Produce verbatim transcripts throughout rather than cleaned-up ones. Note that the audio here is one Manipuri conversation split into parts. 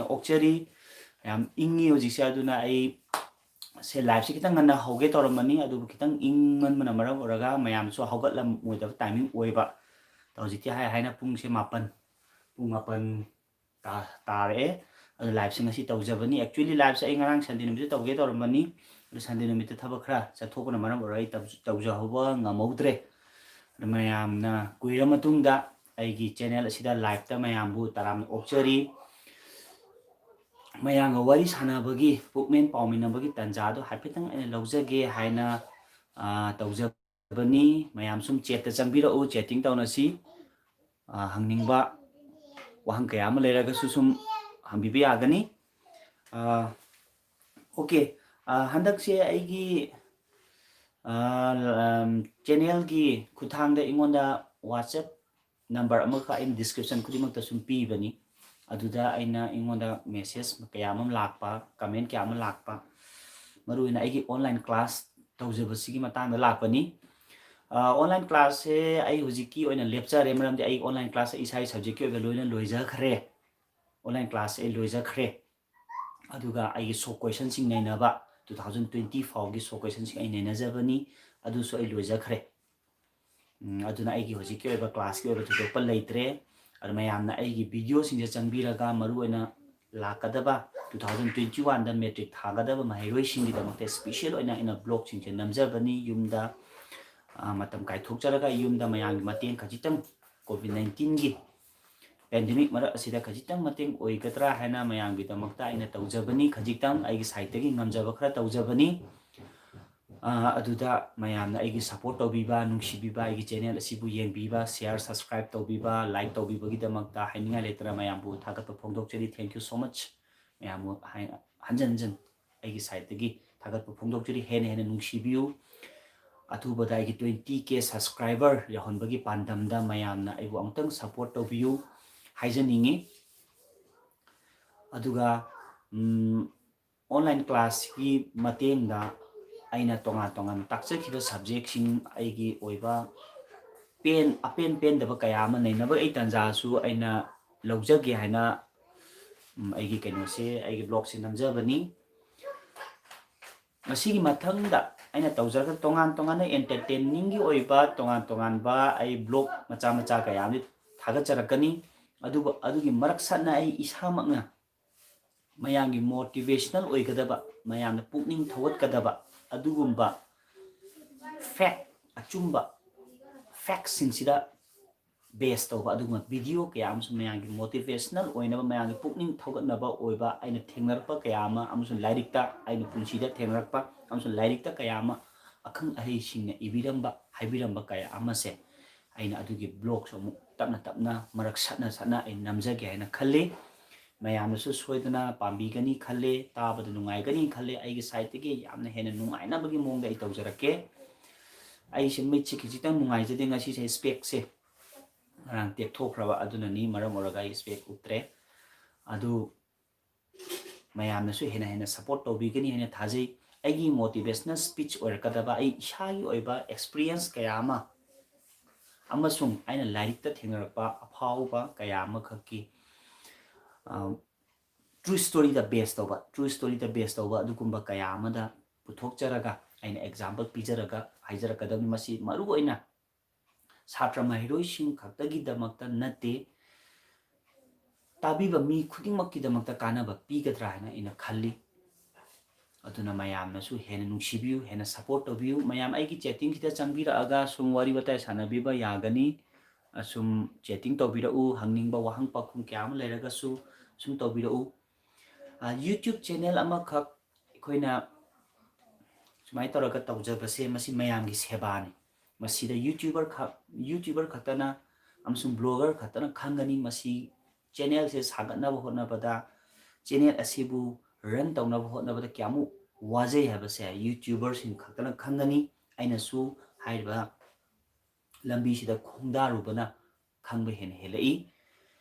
ꯑꯣꯛꯆꯔꯤ꯫ ꯌꯥꯝ ꯏꯪꯉꯤ ꯍꯧꯖꯤꯛꯁꯦ, ꯑꯗꯨꯅ ꯑꯩ ꯁꯦ liveꯁꯦ ꯈꯤꯇꯪ ꯉꯟꯅ ꯍꯧꯒꯦ ꯇꯧꯔꯝꯕꯅꯤ, ꯑꯗꯨꯕꯨ ꯈꯤꯇꯪ ꯏꯪꯃꯟꯕꯅ ꯃꯔꯝ ꯑꯣꯏꯔꯒ ꯃꯌꯥꯝꯁꯨ ꯍꯧꯒꯠꯂꯝꯃꯣꯏꯗꯕ timing ꯑꯣꯏꯕ꯫ ꯑꯗꯣ ꯍꯧꯖꯤꯛꯇꯤ ꯍꯥꯏ ꯍꯥꯏꯅ ꯄꯨꯡꯁꯦ ꯃꯥꯄꯟ, ꯄꯨꯡ ꯃꯥꯄꯟ ꯇꯥ-, ꯇꯥꯔꯛꯑꯦ꯫ ꯑꯗꯣ liveꯁꯦ ꯉꯁꯤ ꯇꯧꯖꯕꯅꯤ꯫ Actually liveꯁꯦ ꯑꯩ ꯉꯔꯥꯡ Sunday ꯅꯨꯃꯤꯠꯇ ꯇꯧꯒꯦ ꯇꯧꯔꯝꯕꯅꯤ, ꯑꯗꯣ Sunday ꯅꯨꯃꯤꯠꯇ ꯊꯕꯛ ꯈꯔ ꯆꯠꯊꯣꯛꯄꯅ ꯃꯔꯝ ꯑꯣꯏꯔꯒ ꯑꯩ ꯇꯧ-, ꯇꯧꯖꯍꯧꯕ ꯉꯝꯍꯧꯗ꯭ꯔꯦ꯫ ꯑꯗꯣ ꯃꯌꯥꯝꯅ ꯀꯨꯏꯔ ꯃꯇꯨꯡꯗ ꯑꯩꯒꯤ channel ꯑꯁꯤꯗ liveꯇ ꯃꯌꯥꯝꯕꯨ ꯇꯔꯥꯝꯅ ꯑꯣꯛꯆꯔꯤ꯫ ꯃꯌꯥꯝꯒ ꯋꯥꯔꯤ ꯁꯥꯟꯅꯕꯒꯤ, ꯄꯨꯛꯃꯦꯟ ꯄꯥꯎꯃꯤꯟꯅꯕꯒꯤ ꯇꯥꯟꯖꯥꯗꯣ ꯍꯥꯏꯐꯦꯠꯇꯪ ꯑꯩꯅ ꯂꯧꯖꯒꯦ ꯍꯥꯏꯅ, ꯑ, ꯇꯧꯖꯕꯅꯤ꯫ ꯃꯌꯥꯝ ꯁꯨꯝ chatꯇ ꯆꯪꯕꯤꯔꯛꯎ, chatting ꯇꯧꯅꯁꯤ꯫ ꯑ, ꯍꯪꯅꯤꯡꯕ ꯋꯥꯍꯪ ꯀꯌꯥ ꯑꯃ ꯂꯩꯔꯒꯁꯨ ꯁꯨꯝ ꯍꯪꯕꯤꯕ ꯌꯥꯒꯅꯤ꯫ ꯑ, okay, ꯑ, ꯍꯟꯗꯛꯁꯦ ꯑꯩꯒꯤ, ꯑ, ꯎꯝ, channelꯒꯤ ꯈꯨꯠꯊꯥꯡꯗ ꯑꯩꯉꯣꯟꯗ WhatsApp number ꯑꯃꯈꯛ ꯑꯩꯅ description ꯈꯨꯗꯤꯡꯃꯛꯇ ꯁꯨꯝ ꯄꯤꯕꯅꯤ꯫ ꯑꯗꯨꯗ ꯑꯩꯅ, ꯑꯩꯉꯣꯟꯗ message ꯀꯌꯥ ꯑꯃ ꯂꯥꯛꯄ, comment ꯀꯌꯥ ꯑꯃ ꯂꯥꯛꯄ, ꯃꯔꯨꯑꯣꯏꯅ ꯑꯩꯒꯤ online class ꯇꯧꯖꯕꯁꯤꯒꯤ ꯃꯇꯥꯡꯗ ꯂꯥꯛꯄꯅꯤ꯫ ꯑ, online classꯁꯦ ꯑꯩ ꯍꯧꯖꯤꯛꯀꯤ ꯑꯣꯏꯅ ꯂꯦꯞꯆꯔꯦ, ꯃꯔꯝꯗꯤ ꯑꯩ online class ꯏꯁꯥꯒꯤ subjectꯀꯤ ꯑꯣꯏꯕ ꯂꯣꯏꯅ ꯂꯣꯏꯖꯈ꯭ꯔꯦ꯫ Online class ꯑꯩ ꯂꯣꯏꯖꯈ꯭ꯔꯦ꯫ ꯑꯗꯨꯒ ꯑꯩꯒꯤ shock questionꯁꯤꯡ ꯅꯩꯅꯕ, two thousand twenty fourꯒꯤ shock questionꯁꯤꯡ ꯑꯩ ꯅꯩꯅꯖꯕꯅꯤ, ꯑꯗꯨꯁꯨ ꯑꯩ ꯂꯣꯏꯖꯈ꯭ꯔꯦ꯫ ꯎꯝ, ꯑꯗꯨꯅ ꯑꯩꯒꯤ ꯍꯧꯖꯤꯛꯀꯤ ꯑꯣꯏꯕ classꯀꯤ ꯑꯣꯏꯕ ꯊꯣꯏꯗꯣꯛꯄ ꯂꯩꯇ꯭ꯔꯦ꯫ ꯑꯗꯨ ꯃꯌꯥꯝꯅ ꯑꯩꯒꯤ videoꯁꯤꯡꯁꯦ ꯆꯪꯕꯤꯔꯒ, ꯃꯔꯨꯑꯣꯏꯅ ꯂꯥꯛꯀꯗꯕ two thousand twenty oneꯗ matric ꯊꯥꯒꯗꯕ ꯃꯍꯩꯔꯣꯏꯁꯤꯡꯒꯤꯗꯃꯛꯇ special ꯑꯣꯏꯅ ꯑꯩꯅ vlogꯁꯤꯡꯁꯦ ꯅꯝꯖꯕꯅꯤ꯫ ꯌꯨꯝꯗ, ꯑ, ꯃꯇꯝ ꯀꯥꯏꯊꯣꯛꯆꯔꯒ ꯌꯨꯝꯗ ꯃꯌꯥꯝꯒꯤ ꯃꯇꯦꯡ ꯈꯖꯤꯛꯇꯪ, COVID nineteenꯒꯤ pandemic ꯃꯔꯛ ꯑꯁꯤꯗ ꯈꯖꯤꯛꯇꯪ ꯃꯇꯦꯡ ꯑꯣꯏꯒꯗ꯭ꯔꯥ ꯍꯥꯏꯅ ꯃꯌꯥꯝꯒꯤꯗꯃꯛꯇ ꯑꯩꯅ ꯇꯧꯖꯕꯅꯤ꯫ ꯈꯖꯤꯛꯇꯪ ꯑꯩꯒꯤ sideꯇꯒꯤ ꯉꯝꯖꯕ ꯈꯔ ꯇꯧꯖꯕꯅꯤ꯫ ꯑ, ꯑꯗꯨꯗ ꯃꯌꯥꯝꯅ ꯑꯩꯒꯤ support ꯇꯧꯕꯤꯕ, ꯅꯨꯡꯁꯤꯕꯤꯕ, ꯑꯩꯒꯤ channel ꯑꯁꯤꯕꯨ ꯌꯦꯡꯕꯤꯕ, share, subscribe ꯇꯧꯕꯤꯕ, like ꯇꯧꯕꯤꯕꯒꯤꯗꯃꯛꯇ ꯍꯥꯏꯅꯤꯡꯉꯥꯏ ꯂꯩꯇꯅ ꯃꯌꯥꯝꯕꯨ ꯊꯥꯒꯠꯄ ꯐꯣꯡꯗꯣꯛꯆꯔꯤ꯫ Thank you so much꯫ ꯃꯌꯥꯝꯕꯨ ꯍꯥꯏ-, ꯍꯟꯖꯟ ꯍꯟꯖꯟ ꯑꯩꯒꯤ sideꯇꯒꯤ ꯊꯥꯒꯠꯄ ꯐꯣꯡꯗꯣꯛꯆꯔꯤ꯫ ꯍꯦꯟꯅ ꯍꯦꯟꯅ ꯅꯨꯡꯁꯤꯕꯤꯌꯨ꯫ ꯑꯊꯨꯕꯗ ꯑꯩꯒꯤ twenty K subscriber ꯌꯧꯍꯟꯕꯒꯤ ꯄꯥꯟꯗꯝꯗ ꯃꯌꯥꯝꯅ ꯑꯩꯕꯨ ꯑꯃꯨꯛꯇꯪ support ꯇꯧꯕꯤꯌꯨ ꯍꯥꯏꯖꯅꯤꯡꯉꯤ꯫ ꯑꯗꯨꯒ, ꯎꯝ, online classꯀꯤ ꯃꯇꯦꯡꯗ ꯑꯩꯅ ꯇꯣꯉꯥꯟ ꯇꯣꯉꯥꯟꯅ ꯇꯥꯛꯆꯈꯤꯕ subjectꯁꯤꯡ, ꯑꯩꯒꯤ ꯑꯣꯏꯕ ꯄꯦꯟ-, ꯑꯄꯦꯟ ꯄꯦꯟꯗꯕ ꯀꯌꯥ ꯑꯃ ꯅꯩꯅꯕ ꯑꯩ ꯇꯥꯟꯖꯥꯁꯨ ꯑꯩꯅ ꯂꯧꯖꯒꯦ ꯍꯥꯏꯅ ꯎꯝ, ꯑꯩꯒꯤ ꯀꯩꯅꯣꯁꯦ, ꯑꯩꯒꯤ vlogꯁꯦ ꯅꯝꯖꯕꯅꯤ꯫ ꯃꯁꯤꯒꯤ ꯃꯊꯪꯗ ꯑꯩꯅ ꯇꯧꯖꯔꯒ ꯇꯣꯉꯥꯟ ꯇꯣꯉꯥꯟꯅ entertainingꯒꯤ ꯑꯣꯏꯕ ꯇꯣꯉꯥꯟ ꯇꯣꯉꯥꯟꯕ ꯑꯩ vlog ꯃꯆꯥ ꯃꯆꯥ ꯀꯌꯥ ꯑꯃꯗꯤ ꯊꯥꯒꯠꯆꯔꯛꯀꯅꯤ꯫ ꯑꯗꯨꯕꯨ ꯑꯗꯨꯒꯤ ꯃꯔꯛ ꯁꯠꯅ ꯑꯩ ꯏꯁꯥꯃꯛꯅ ꯃꯌꯥꯝꯒꯤ motivational ꯑꯣꯏꯒꯗꯕ, ꯃꯌꯥꯝꯅ ꯄꯨꯛꯅꯤꯡ ꯊꯧꯒꯠꯀꯗꯕ ꯑꯗꯨꯒꯨꯝꯕ fact, ꯑꯆꯨꯝꯕ factꯁꯤꯡꯁꯤꯗ base ꯇꯧꯕ ꯑꯗꯨꯒꯨꯝꯕ video ꯀꯌꯥ ꯑꯃꯁꯨ ꯃꯌꯥꯝꯒꯤ motivational ꯑꯣꯏꯅꯕ, ꯃꯌꯥꯝꯒꯤ ꯄꯨꯛꯅꯤꯡ ꯊꯧꯒꯠꯅꯕ ꯑꯣꯏꯕ ꯑꯩꯅ ꯊꯦꯡꯅꯔꯛꯄ ꯀꯌꯥ ꯑꯃ ꯑꯃꯁꯨꯡ ꯂꯥꯏꯔꯤꯛꯇ, ꯑꯩꯅ ꯄꯨꯟꯁꯤꯗ ꯊꯦꯡꯅꯔꯛꯄ ꯑꯃꯁꯨꯡ ꯂꯥꯏꯔꯤꯛꯇ ꯀꯌꯥ ꯑꯃ ꯑꯈꯪ ꯑꯍꯩꯁꯤꯡꯅ ꯏꯕꯤꯔꯝꯕ, ꯍꯥꯏꯕꯤꯔꯝꯕ ꯀꯌꯥ ꯑꯃꯁꯦ ꯑꯩꯅ ꯑꯗꯨꯒꯤ vlogꯁꯨ ꯑꯃꯨꯛ ꯇꯞꯅ ꯇꯞꯅ ꯃꯔꯛ ꯁꯠꯅ ꯁꯠꯅ ꯑꯩ ꯅꯝꯖꯒꯦ ꯍꯥꯏꯅ ꯈꯜꯂꯤ꯫ ꯃꯌꯥꯝꯅꯁꯨ ꯁꯣꯏꯗꯅ ꯄꯥꯝꯕꯤꯒꯅꯤ ꯈꯜꯂꯦ, ꯇꯥꯕꯗ ꯅꯨꯡꯉꯥꯏꯒꯅꯤ ꯈꯜꯂꯦ꯫ ꯑꯩꯒꯤ sideꯇꯒꯤ ꯌꯥꯝꯅ ꯍꯦꯟꯅ ꯅꯨꯡꯉꯥꯏꯅꯕꯒꯤ ꯃꯑꯣꯡꯗ ꯑꯩ ꯇꯧꯖꯔꯛꯀꯦ꯫ ꯑꯩꯁꯦ ꯃꯤꯠꯁꯦ ꯈꯤꯖꯤꯛꯇꯪ ꯅꯨꯡꯉꯥꯏꯖꯗꯦ ꯉꯁꯤꯁꯦ, specꯁꯦ ꯉꯔꯥꯡ ꯇꯦꯛꯊꯣꯛꯈ꯭ꯔꯕ, ꯑꯗꯨꯅꯅꯤ ꯃꯔꯝ ꯑꯣꯏꯔꯒ ꯑꯩ spec ꯎꯞꯇ꯭ꯔꯦ꯫ ꯑꯗꯨ ꯃꯌꯥꯝꯅꯁꯨ ꯍꯦꯟꯅ ꯍꯦꯟꯅ support ꯇꯧꯕꯤꯒꯅꯤ ꯍꯥꯏꯅ ꯊꯥꯖꯩ꯫ ꯑꯩꯒꯤ motivational speech ꯑꯣꯏꯔꯛꯀꯗꯕ, ꯑꯩ ꯏꯁꯥꯒꯤ ꯑꯣꯏꯕ experience ꯀꯌꯥ ꯑꯃ ꯑꯃꯁꯨꯡ ꯑꯩꯅ ꯂꯥꯏꯔꯤꯛꯇ ꯊꯦꯡꯅꯔꯛꯄ ꯑꯐꯥꯎꯕ ꯀꯌꯥ ꯑꯃꯈꯛꯀꯤ, ꯑ, true storyꯗ base ꯇꯧꯕ, true storyꯗ base ꯇꯧꯕ ꯑꯗꯨꯒꯨꯝꯕ ꯀꯌꯥ ꯑꯃꯗ ꯄꯨꯊꯣꯛꯆꯔꯒ ꯑꯩꯅ example ꯄꯤꯖꯔꯒ ꯍꯥꯏꯖꯔꯛꯀꯗꯕꯅꯤ꯫ ꯃꯁꯤ ꯃꯔꯨꯑꯣꯏꯅ ꯁꯥꯇ꯭ꯔ ꯃꯍꯩꯔꯣꯏꯁꯤꯡ ꯈꯛꯇꯒꯤꯗꯃꯛꯇ ꯅꯠꯇꯦ, ꯇꯥꯕꯤꯕ ꯃꯤ ꯈꯨꯗꯤꯡꯃꯛꯀꯤꯗꯃꯛꯇ ꯀꯥꯟꯅꯕ ꯄꯤꯒꯗ꯭ꯔꯥ ꯍꯥꯏꯅ ꯑꯩꯅ ꯈꯜꯂꯤ꯫ ꯑꯗꯨꯅ ꯃꯌꯥꯝꯅꯁꯨ ꯍꯦꯟꯅ ꯅꯨꯡꯁꯤꯕꯤꯌꯨ, ꯍꯦꯟꯅ support ꯇꯧꯕꯤꯌꯨ꯫ ꯃꯌꯥꯝ ꯑꯩꯒꯤ chattingꯁꯤꯗ ꯆꯪꯕꯤꯔꯛꯑꯒ ꯁꯨꯝ ꯋꯥꯔꯤ ꯋꯥꯇꯥꯏ ꯁꯥꯟꯅꯕꯤꯕ ꯌꯥꯒꯅꯤ꯫ ꯑꯁꯨꯝ chatting ꯇꯧꯕꯤꯔꯛꯎ, ꯍꯪꯅꯤꯡꯕ ꯋꯥꯍꯪ ꯄꯥꯎꯈꯨꯝ ꯀꯌꯥ ꯑꯃ ꯂꯩꯔꯒꯁꯨ ꯁꯨꯝ ꯇꯧꯕꯤꯔꯛꯎ꯫ ꯑ, YouTube channel ꯑꯃꯈꯛ ꯑꯩꯈꯣꯏꯅ ꯁꯨꯃꯥꯏꯅ ꯇꯧꯔꯒ ꯇꯧꯖꯕꯁꯦ, ꯃꯁꯤ ꯃꯌꯥꯝꯒꯤ ꯁꯦꯕꯥꯅꯤ꯫ ꯃꯁꯤꯗ YouTuber ꯈꯛ, YouTuber ꯈꯛꯇꯅ ꯑꯃꯁꯨꯡ blogger ꯈꯛꯇꯅ ꯈꯪꯒꯅꯤ꯫ ꯃꯁꯤ channelꯁꯦ ꯁꯥꯒꯠꯅꯕ ꯍꯣꯠꯅꯕꯗ, channel ꯑꯁꯤꯕꯨ run ꯇꯧꯅꯕ ꯍꯣꯠꯅꯕꯗ ꯀꯌꯥꯃꯨꯛ ꯋꯥꯖꯩ ꯍꯥꯏꯕꯁꯦ YouTuberꯁꯤꯡ ꯈꯛꯇꯅ ꯈꯪꯒꯅꯤ꯫ ꯑꯩꯅꯁꯨ ꯍꯥꯏꯔꯤꯕ ꯂꯝꯕꯤꯁꯤꯗ ꯈꯣꯡꯗꯥꯔꯨꯕꯅ ꯈꯪꯕ ꯍꯦꯟꯅ ꯍꯦꯜꯂꯛꯏ꯫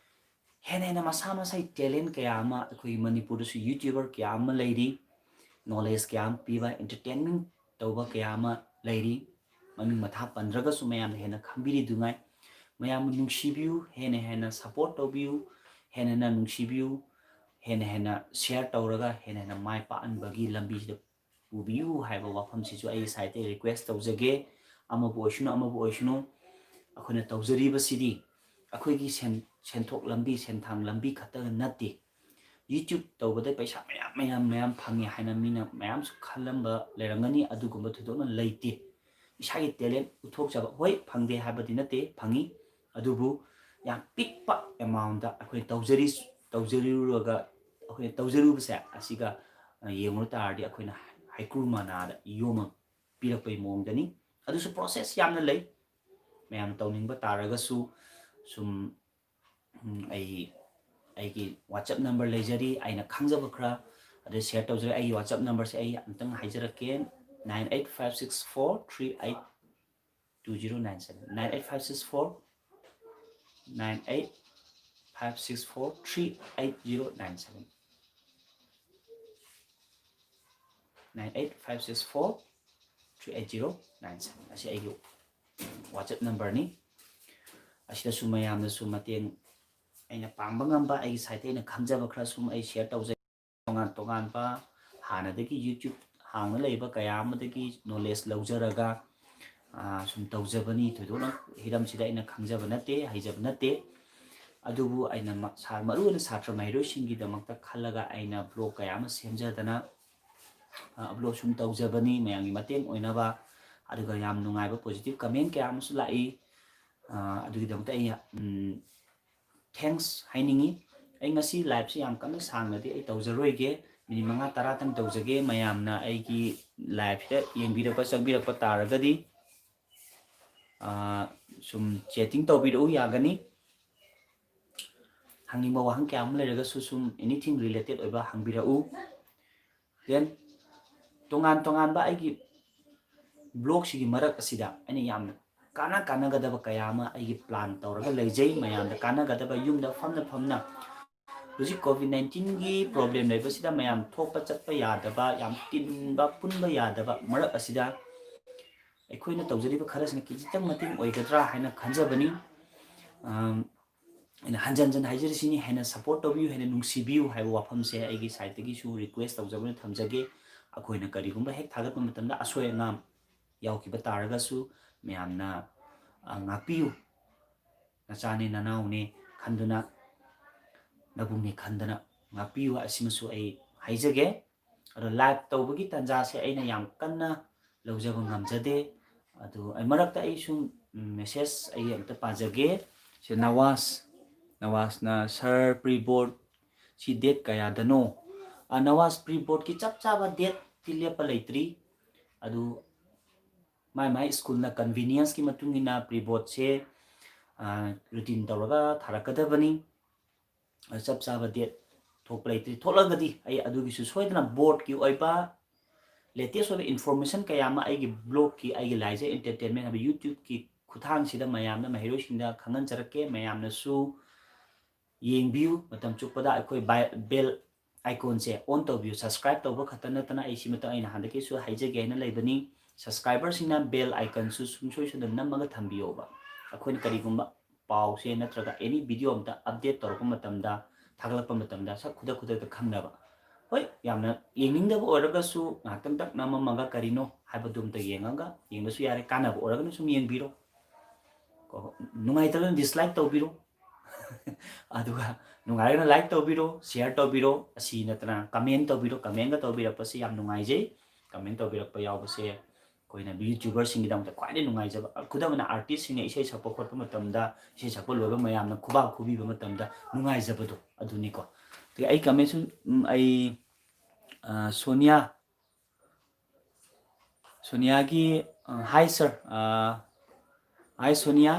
ꯍꯦꯟꯅ ꯍꯦꯟꯅ ꯃꯁꯥ ꯃꯁꯥꯒꯤ talent ꯀꯌꯥ ꯑꯃ ꯑꯩꯈꯣꯏꯒꯤ ꯃꯅꯤꯄꯨꯔꯗꯁꯨ YouTuber ꯀꯌꯥ ꯑꯃ ꯂꯩꯔꯤ, knowledge ꯀꯌꯥ ꯑꯃ ꯄꯤꯕ, entertainment ꯇꯧꯕ ꯀꯌꯥ ꯑꯃ ꯂꯩꯔꯤ꯫ ꯃꯃꯤꯡ ꯃꯊꯥ ꯄꯟꯗ꯭ꯔꯒꯁꯨ ꯃꯌꯥꯝꯅ ꯍꯦꯟꯅ ꯈꯪꯕꯤꯔꯤꯗꯨꯉꯥꯏ꯫ ꯃꯌꯥꯝꯕꯨ ꯅꯨꯡꯁꯤꯕꯤꯌꯨ, ꯍꯦꯟꯅ ꯍꯦꯟꯅ support ꯇꯧꯕꯤꯌꯨ, ꯍꯦꯟꯅ ꯍꯦꯟꯅ ꯅꯨꯡꯁꯤꯕꯤꯌꯨ꯫ ꯍꯦꯟꯅ ꯍꯦꯟꯅ share ꯇꯧꯔꯒ ꯍꯦꯟꯅ ꯍꯦꯟꯅ ꯃꯥꯏ ꯄꯥꯛꯍꯟꯕꯒꯤ ꯂꯝꯕꯤꯁꯤꯗ ꯄꯨꯕꯤꯌꯨ ꯍꯥꯏꯕ ꯋꯥꯐꯝꯁꯤꯁꯨ ꯑꯩꯒꯤ side ꯇꯩ request ꯇꯧꯖꯒꯦ꯫ ꯑꯃꯕꯨ ꯑꯣꯏꯁꯅꯨ, ꯑꯃꯕꯨ ꯑꯣꯏꯁꯅꯨ, ꯑꯩꯈꯣꯏꯅ ꯇꯧꯖꯔꯤꯕꯁꯤꯗꯤ ꯑꯩꯈꯣꯏꯒꯤ ꯁꯦꯟ-, ꯁꯦꯟꯊꯣꯛ ꯂꯝꯕꯤ, ꯁꯦꯟꯊꯥꯡ ꯂꯝꯕꯤ ꯈꯛꯇ ꯅꯠꯇꯦ꯫ YouTube ꯇꯧꯕꯗ ꯄꯩꯁꯥ ꯃꯌꯥꯝ, ꯃꯌꯥꯝ, ꯃꯌꯥꯝ ꯐꯪꯉꯦ ꯍꯥꯏꯅ ꯃꯤꯅ ꯃꯌꯥꯝꯁꯨ ꯈꯜꯂꯝꯕ ꯂꯩꯔꯝꯒꯅꯤ, ꯑꯗꯨꯒꯨꯝꯕ ꯊꯣꯏꯗꯣꯛꯅ ꯂꯩꯇꯦ꯫ ꯏꯁꯥꯒꯤ talent ꯎꯠꯊꯣꯛꯆꯕ, ꯍꯣꯏ, ꯐꯪꯗꯦ ꯍꯥꯏꯕꯗꯤ ꯅꯠꯇꯦ, ꯐꯪꯉꯤ, ꯑꯗꯨꯕꯨ ꯌꯥꯝ ꯄꯤꯛꯄ amount ꯇ ꯑꯩꯈꯣꯏ ꯇꯧꯖꯔꯤ-, ꯇꯧꯖꯔꯨꯔꯒ, ꯑꯩꯈꯣꯏꯅ ꯇꯧꯖꯔꯨꯕꯁꯦ ꯑꯁꯤꯒ, ꯑ, ꯌꯦꯡꯉꯨ ꯇꯥꯔꯗꯤ ꯑꯩꯈꯣꯏꯅ ꯍꯩꯀ꯭ꯔꯨ ꯃꯅꯥꯗ ꯌꯣꯝꯃ ꯄꯤꯔꯛꯄꯒꯤ ꯃꯑꯣꯡꯗꯅꯤ꯫ ꯑꯗꯨꯁꯨ process ꯌꯥꯝꯅ ꯂꯩ꯫ ꯃꯌꯥꯝꯅ ꯇꯧꯅꯤꯡꯕ ꯇꯥꯔꯒꯁꯨ ꯁꯨꯝ, ꯎꯝ, ꯑꯩ, ꯑꯩꯒꯤ WhatsApp number ꯂꯩꯖꯔꯤ, ꯑꯩꯅ ꯈꯪꯖꯕ ꯈꯔ ꯑꯗꯨ share ꯇꯧꯖꯔꯤ꯫ ꯑꯩꯒꯤ WhatsApp number ꯁꯦ ꯑꯩ ꯑꯝꯇꯪ ꯍꯥꯏꯖꯔꯛꯀꯦ, nine eight five six four three eight two zero nine seven, nine eight five six four, nine eight five six four three eight zero nine seven, nine eight five six four three eight zero nine seven꯫ ꯑꯁꯤ ꯑꯩꯒꯤ WhatsApp number ꯅꯤ꯫ ꯑꯁꯤꯗꯁꯨ ꯃꯌꯥꯝꯅꯁꯨ ꯃꯇꯦꯡ, ꯑꯩꯅ ꯄꯥꯡꯕ ꯉꯝꯕ, ꯑꯩꯒꯤ side ꯇꯩ ꯑꯩꯅ ꯈꯪꯖꯕ ꯈꯔ ꯁꯨꯝ ꯑꯩ share ꯇꯧꯖꯩ꯫ ꯇꯣꯉꯥꯟ ꯇꯣꯉꯥꯟꯕ ꯍꯥꯟꯅꯗꯒꯤ YouTube ꯍꯥꯡꯅ ꯂꯩꯕ ꯀꯌꯥ ꯑꯃꯗꯒꯤ knowledge ꯂꯧꯖꯔꯒ, ꯑ, ꯁꯨꯝ ꯇꯧꯖꯕꯅꯤ꯫ ꯊꯣꯏꯗꯣꯛꯅ ꯍꯤꯔꯝꯁꯤꯗ ꯑꯩꯅ ꯈꯪꯖꯕ ꯅꯠꯇꯦ, ꯍꯩꯖꯕ ꯅꯠꯇꯦ꯫ ꯑꯗꯨꯕꯨ ꯑꯩꯅ ꯃ-, ꯁꯥ-, ꯃꯔꯨꯑꯣꯏꯅ ꯁꯥꯇ꯭ꯔ ꯃꯍꯩꯔꯣꯏꯁꯤꯡꯒꯤꯗꯃꯛꯇ ꯈꯜꯂꯒ ꯑꯩꯅ vlog ꯀꯌꯥ ꯑꯃ ꯁꯦꯝꯖꯗꯅ, ꯑ, upload ꯁꯨꯝ ꯇꯧꯖꯕꯅꯤ ꯃꯌꯥꯝꯒꯤ ꯃꯇꯦꯡ ꯑꯣꯏꯅꯕ꯫ ꯑꯗꯨꯒ ꯌꯥꯝ ꯅꯨꯡꯉꯥꯏꯕ positive comment ꯀꯌꯥ ꯑꯃꯁꯨ ꯂꯥꯛꯏ꯫ ꯑ, ꯑꯗꯨꯒꯤꯗꯃꯛꯇ ꯑꯩ, ꯎꯝ, thanks ꯍꯥꯏꯅꯤꯡꯉꯤ꯫ ꯑꯩ ꯉꯁꯤ live ꯁꯤ ꯌꯥꯝ ꯀꯟꯅ ꯁꯥꯡꯅꯗꯤ ꯑꯩ ꯇꯧꯖꯔꯣꯏꯒꯦ, minute ꯃꯉꯥ ꯇꯔꯥꯇꯪ ꯇꯧꯖꯒꯦ꯫ ꯃꯌꯥꯝꯅ ꯑꯩꯒꯤ live ꯁꯤꯗ ꯌꯦꯡꯕꯤꯔꯛꯄ, ꯆꯪꯕꯤꯔꯛꯄ ꯇꯥꯔꯒꯗꯤ, ꯑ, ꯁꯨꯝ chatting ꯇꯧꯕꯤꯔꯛꯎ ꯌꯥꯒꯅꯤ꯫ ꯍꯪꯅꯤꯡꯕ ꯋꯥꯍꯪ ꯀꯌꯥ ꯑꯃ ꯂꯩꯔꯒꯁꯨ ꯁꯨꯝ anything related ꯑꯣꯏꯕ ꯍꯪꯕꯤꯔꯛꯎ꯫ Then ꯇꯣꯉꯥꯟ ꯇꯣꯉꯥꯟꯕ ꯑꯩꯒꯤ vlog ꯁꯤꯒꯤ ꯃꯔꯛ ꯑꯁꯤꯗ ꯑꯩꯅ ꯌꯥꯝꯅ ꯀꯥꯟꯅ ꯀꯥꯟꯅꯒꯗꯕ ꯀꯌꯥ ꯑꯃ ꯑꯩꯒꯤ plan ꯇꯧꯔꯒ ꯂꯩꯖꯩ꯫ ꯃꯌꯥꯝꯗ ꯀꯥꯟꯅꯒꯗꯕ, ꯌꯨꯝꯗ ꯐꯝꯅ ꯐꯝꯅ ꯍꯧꯖꯤꯛ COVID nineteen ꯒꯤ problem ꯂꯩꯕꯁꯤꯗ ꯃꯌꯥꯝ ꯊꯣꯛꯄ ꯆꯠꯄ ꯌꯥꯗꯕ, ꯌꯥꯝ ꯇꯤꯟꯕ ꯄꯨꯟꯕ ꯌꯥꯗꯕ ꯃꯔꯛ ꯑꯁꯤꯗ ꯑꯩꯈꯣꯏꯅ ꯇꯧꯖꯔꯤꯕ ꯈꯔꯁꯤꯅ ꯈꯤꯖꯤꯛꯇꯪ ꯃꯇꯦꯡ ꯑꯣꯏꯒꯗ꯭ꯔꯥ ꯍꯥꯏꯅ ꯈꯟꯖꯕꯅꯤ꯫ ꯑꯝ, ꯑꯩꯅ ꯍꯟꯖꯟ ꯍꯟꯖꯟ ꯍꯥꯏꯖꯔꯤꯁꯤꯅꯤ, ꯍꯦꯟꯅ ꯁꯞꯄꯣꯔꯠ ꯇꯧꯕꯤꯌꯨ, ꯍꯦꯟꯅ ꯅꯨꯡꯁꯤꯕꯤꯌꯨ ꯍꯥꯏꯕ ꯋꯥꯐꯝꯁꯦ ꯑꯩꯒꯤ ꯁꯥꯏꯠꯇꯒꯤꯁꯨ ꯔꯤꯀ꯭ꯋꯦꯁ ꯇꯧꯖꯕꯅ ꯊꯝꯖꯒꯦ꯫ ꯑꯩꯈꯣꯏꯅ ꯀꯔꯤꯒꯨꯝꯕ ꯍꯦꯛ ꯊꯥꯒꯠꯄ ꯃꯇꯝꯗ ꯑꯁꯣꯏ ꯑꯉꯥꯝ ꯌꯥꯎꯈꯤꯕ ꯇꯥꯔꯒꯁꯨ ꯃꯌꯥꯝꯅ, ꯑ, ꯉꯥꯛꯄꯤꯌꯨ꯫ ꯅꯆꯥꯅꯤ ꯅꯅꯥꯎꯅꯤ ꯈꯟꯗꯨꯅ, ꯅꯕꯨꯡꯅꯤ ꯈꯟꯗꯅ ꯉꯥꯛꯄꯤꯌꯨ ꯑꯁꯤꯃꯁꯨ ꯑꯩ ꯍꯥꯏꯖꯒꯦ꯫ ꯑꯗꯣ ꯂꯥꯏꯚ ꯇꯧꯕꯒꯤ ꯇꯥꯟꯖꯥꯁꯦ ꯑꯩꯅ ꯌꯥꯝ ꯀꯟꯅ ꯂꯧꯖꯕ ꯉꯝꯖꯗꯦ꯫ ꯑꯗꯨ ꯑꯩ ꯃꯔꯛꯇ ꯑꯩ ꯁꯨꯝ, ꯎꯝ, ꯃꯦꯁꯦꯖ ꯑꯩ ꯑꯝꯇ ꯄꯥꯖꯒꯦ꯫ ꯁꯤ ꯅꯋꯥꯖ, ꯅꯋꯥꯖꯅ, "ꯁꯥꯔ, ꯄ꯭ꯔꯤ ꯕꯣꯔꯗ ꯁꯤ ꯗꯦꯠ ꯀꯌꯥꯗꯅꯣ?" ꯑ, ꯅꯋꯥꯖ, ꯄ꯭ꯔꯤ ꯕꯣꯔꯗꯀꯤ ꯆꯞ ꯆꯥꯕ ꯗꯦꯠꯇꯤ ꯂꯦꯞꯄ ꯂꯩꯇ꯭ꯔꯤ꯫ ꯑꯗꯨ ꯃꯥꯏ ꯃꯥꯏ ꯁ꯭ꯀꯨꯜꯅ ꯀꯟꯚꯤꯅꯤꯌꯟꯁꯀꯤ ꯃꯇꯨꯡ ꯏꯟꯅ ꯄ꯭ꯔꯤ ꯕꯣꯔꯗꯁꯦ, ꯑ, ꯔꯨꯇꯤꯟ ꯇꯧꯔꯒ ꯊꯥꯔꯛꯀꯗꯕꯅꯤ꯫ ꯑꯗꯨ ꯆꯞ ꯆꯥꯕ ꯗꯦꯠ ꯊꯣꯛꯄ ꯂꯩꯇ꯭ꯔꯤ꯫ ꯊꯣꯛꯂꯒꯗꯤ ꯑꯩ ꯑꯗꯨꯒꯤꯁꯨ ꯁꯣꯏꯗꯅ ꯕꯣꯔꯗꯀꯤ ꯑꯣꯏꯕ ꯂꯦꯇꯦꯁ ꯑꯣꯏꯕ ꯏꯟꯐꯣꯔꯃꯦꯁꯟ ꯀꯌꯥ ꯑꯃ ꯑꯩꯒꯤ ꯕ꯭ꯂꯣꯒꯀꯤ, ꯑꯩꯒꯤ ꯂꯥꯏꯖ ꯑꯦꯟꯇꯔꯇꯦꯟꯃꯦꯟ ꯍꯥꯏꯕ YouTubeꯀꯤ ꯈꯨꯠꯊꯥꯡꯁꯤꯗ ꯃꯌꯥꯝꯅ, ꯃꯍꯩꯔꯣꯏꯁꯤꯡꯗ ꯈꯪꯍꯟꯖꯔꯛꯀꯦ꯫ ꯃꯌꯥꯝꯅꯁꯨ ꯌꯦꯡꯕꯤꯌꯨ꯫ ꯃꯇꯝ ꯆꯨꯞꯄꯗ ꯑꯩꯈꯣꯏ ꯕꯥꯏ-, ꯕꯦꯜ ꯑꯥꯏꯀꯣꯟꯁꯦ ꯑꯣꯟ ꯇꯧꯕꯤꯌꯨ꯫ ꯁꯕꯁꯀ꯭ꯔꯥꯏꯕ ꯇꯧꯕ ꯈꯛꯇ ꯅꯠꯇꯅ ꯑꯩ ꯁꯤꯃꯇꯪ ꯑꯩꯅ ꯍꯟꯗꯛꯀꯤꯁꯨ ꯍꯥꯏꯖꯒꯦ ꯍꯥꯏꯅ ꯂꯩꯕꯅꯤ, ꯁꯕꯁꯀ꯭ꯔꯥꯏꯕꯔꯁꯤꯡꯅ ꯕꯦꯜ ꯑꯥꯏꯀꯟꯁꯨ ꯁꯨꯡꯁꯣꯏ ꯁꯣꯏꯗꯅ ꯅꯝꯃꯒ ꯊꯝꯕꯤꯌꯣꯕ꯫ ꯑꯩꯈꯣꯏꯅ ꯀꯔꯤꯒꯨꯝꯕ ꯄꯥꯎꯁꯦ ꯅꯠꯇ꯭ꯔꯒ ꯑꯦꯅꯤ ꯚꯤꯗꯤꯑꯣ ꯑꯝꯇ ꯑꯞꯗꯦꯠ ꯇꯧꯔꯛꯄ ꯃꯇꯝꯗ, ꯊꯥꯒꯠꯂꯛꯄ ꯃꯇꯝꯗ ꯁꯛ ꯈꯨꯗꯛ ꯈꯨꯗꯛꯇ ꯈꯪꯅꯕ꯫ ꯍꯣꯏ, ꯌꯥꯝꯅ ꯌꯦꯡꯅꯤꯡꯗꯕ ꯑꯣꯏꯔꯒꯁꯨ ꯉꯥꯏꯍꯥꯛꯇꯪ ꯇꯛ ꯅꯝꯃꯝꯃꯒ ꯀꯔꯤꯅꯣ ꯍꯥꯏꯕꯗꯨ ꯑꯝꯇ ꯌꯦꯡꯉꯒ ꯌꯦꯡꯕꯁꯨ ꯌꯥꯔꯦ꯫ ꯀꯥꯟꯅꯕ ꯑꯣꯏꯔꯒꯅ ꯁꯨꯝ ꯌꯦꯡꯕꯤꯔꯣ, ꯀꯣ, ꯅꯨꯡꯉꯥꯏꯇ꯭ꯔꯒꯅ ꯗꯤꯁꯂꯥꯏꯛ ꯇꯧꯕꯤꯔꯣ꯫ ꯑꯗꯨꯒ ꯅꯨꯡꯉꯥꯏꯔꯒꯅ ꯂꯥꯏꯛ ꯇꯧꯕꯤꯔꯣ, ꯁꯤꯌꯔ ꯇꯧꯕꯤꯔꯣ, ꯑꯁꯤ ꯅꯠꯇꯅ ꯀꯃꯦꯟ ꯇꯧꯕꯤꯔꯣ꯫ ꯀꯃꯦꯟꯒ ꯇꯧꯕꯤꯔꯛꯄꯁꯤ ꯌꯥꯝ ꯅꯨꯡꯉꯥꯏꯖꯩ꯫ ꯀꯃꯦꯟ ꯇꯧꯕꯤꯔꯛꯄ ꯌꯥꯎꯕꯁꯦ ꯑꯩꯈꯣꯏꯅ ꯌꯨꯇ꯭ꯌꯨꯕꯔꯁꯤꯡꯒꯤꯗꯃꯛꯇ ꯈ꯭ꯋꯥꯏꯗꯒꯤ ꯅꯨꯡꯉꯥꯏꯖꯕ꯫ ꯈꯨꯗꯝ ꯑꯣꯏꯅ ꯑꯥꯔꯇꯤꯁꯁꯤꯡꯅ ꯏꯁꯩ ꯁꯛꯄ ꯈꯣꯠꯄ ꯃꯇꯝꯗ, ꯏꯁꯩ ꯁꯛꯄ ꯂꯣꯏꯕ ꯃꯌꯥꯝꯅ ꯈꯨꯕꯥꯛ ꯈꯨꯕꯤꯕ ꯃꯇꯝꯗ ꯅꯨꯡꯉꯥꯏꯖꯕꯗꯣ ꯑꯗꯨꯅꯤꯀꯣ꯫ ꯑꯗꯒꯤ ꯑꯩ ꯀꯃꯦꯟꯁꯨ, ꯎꯝ, ꯑꯩ, ꯑ, ꯁꯣꯅꯤꯌꯥ, ꯁꯣꯅꯤꯌꯥꯒꯤ, ꯑ, "Hi sir, ꯑ, hi Sonia,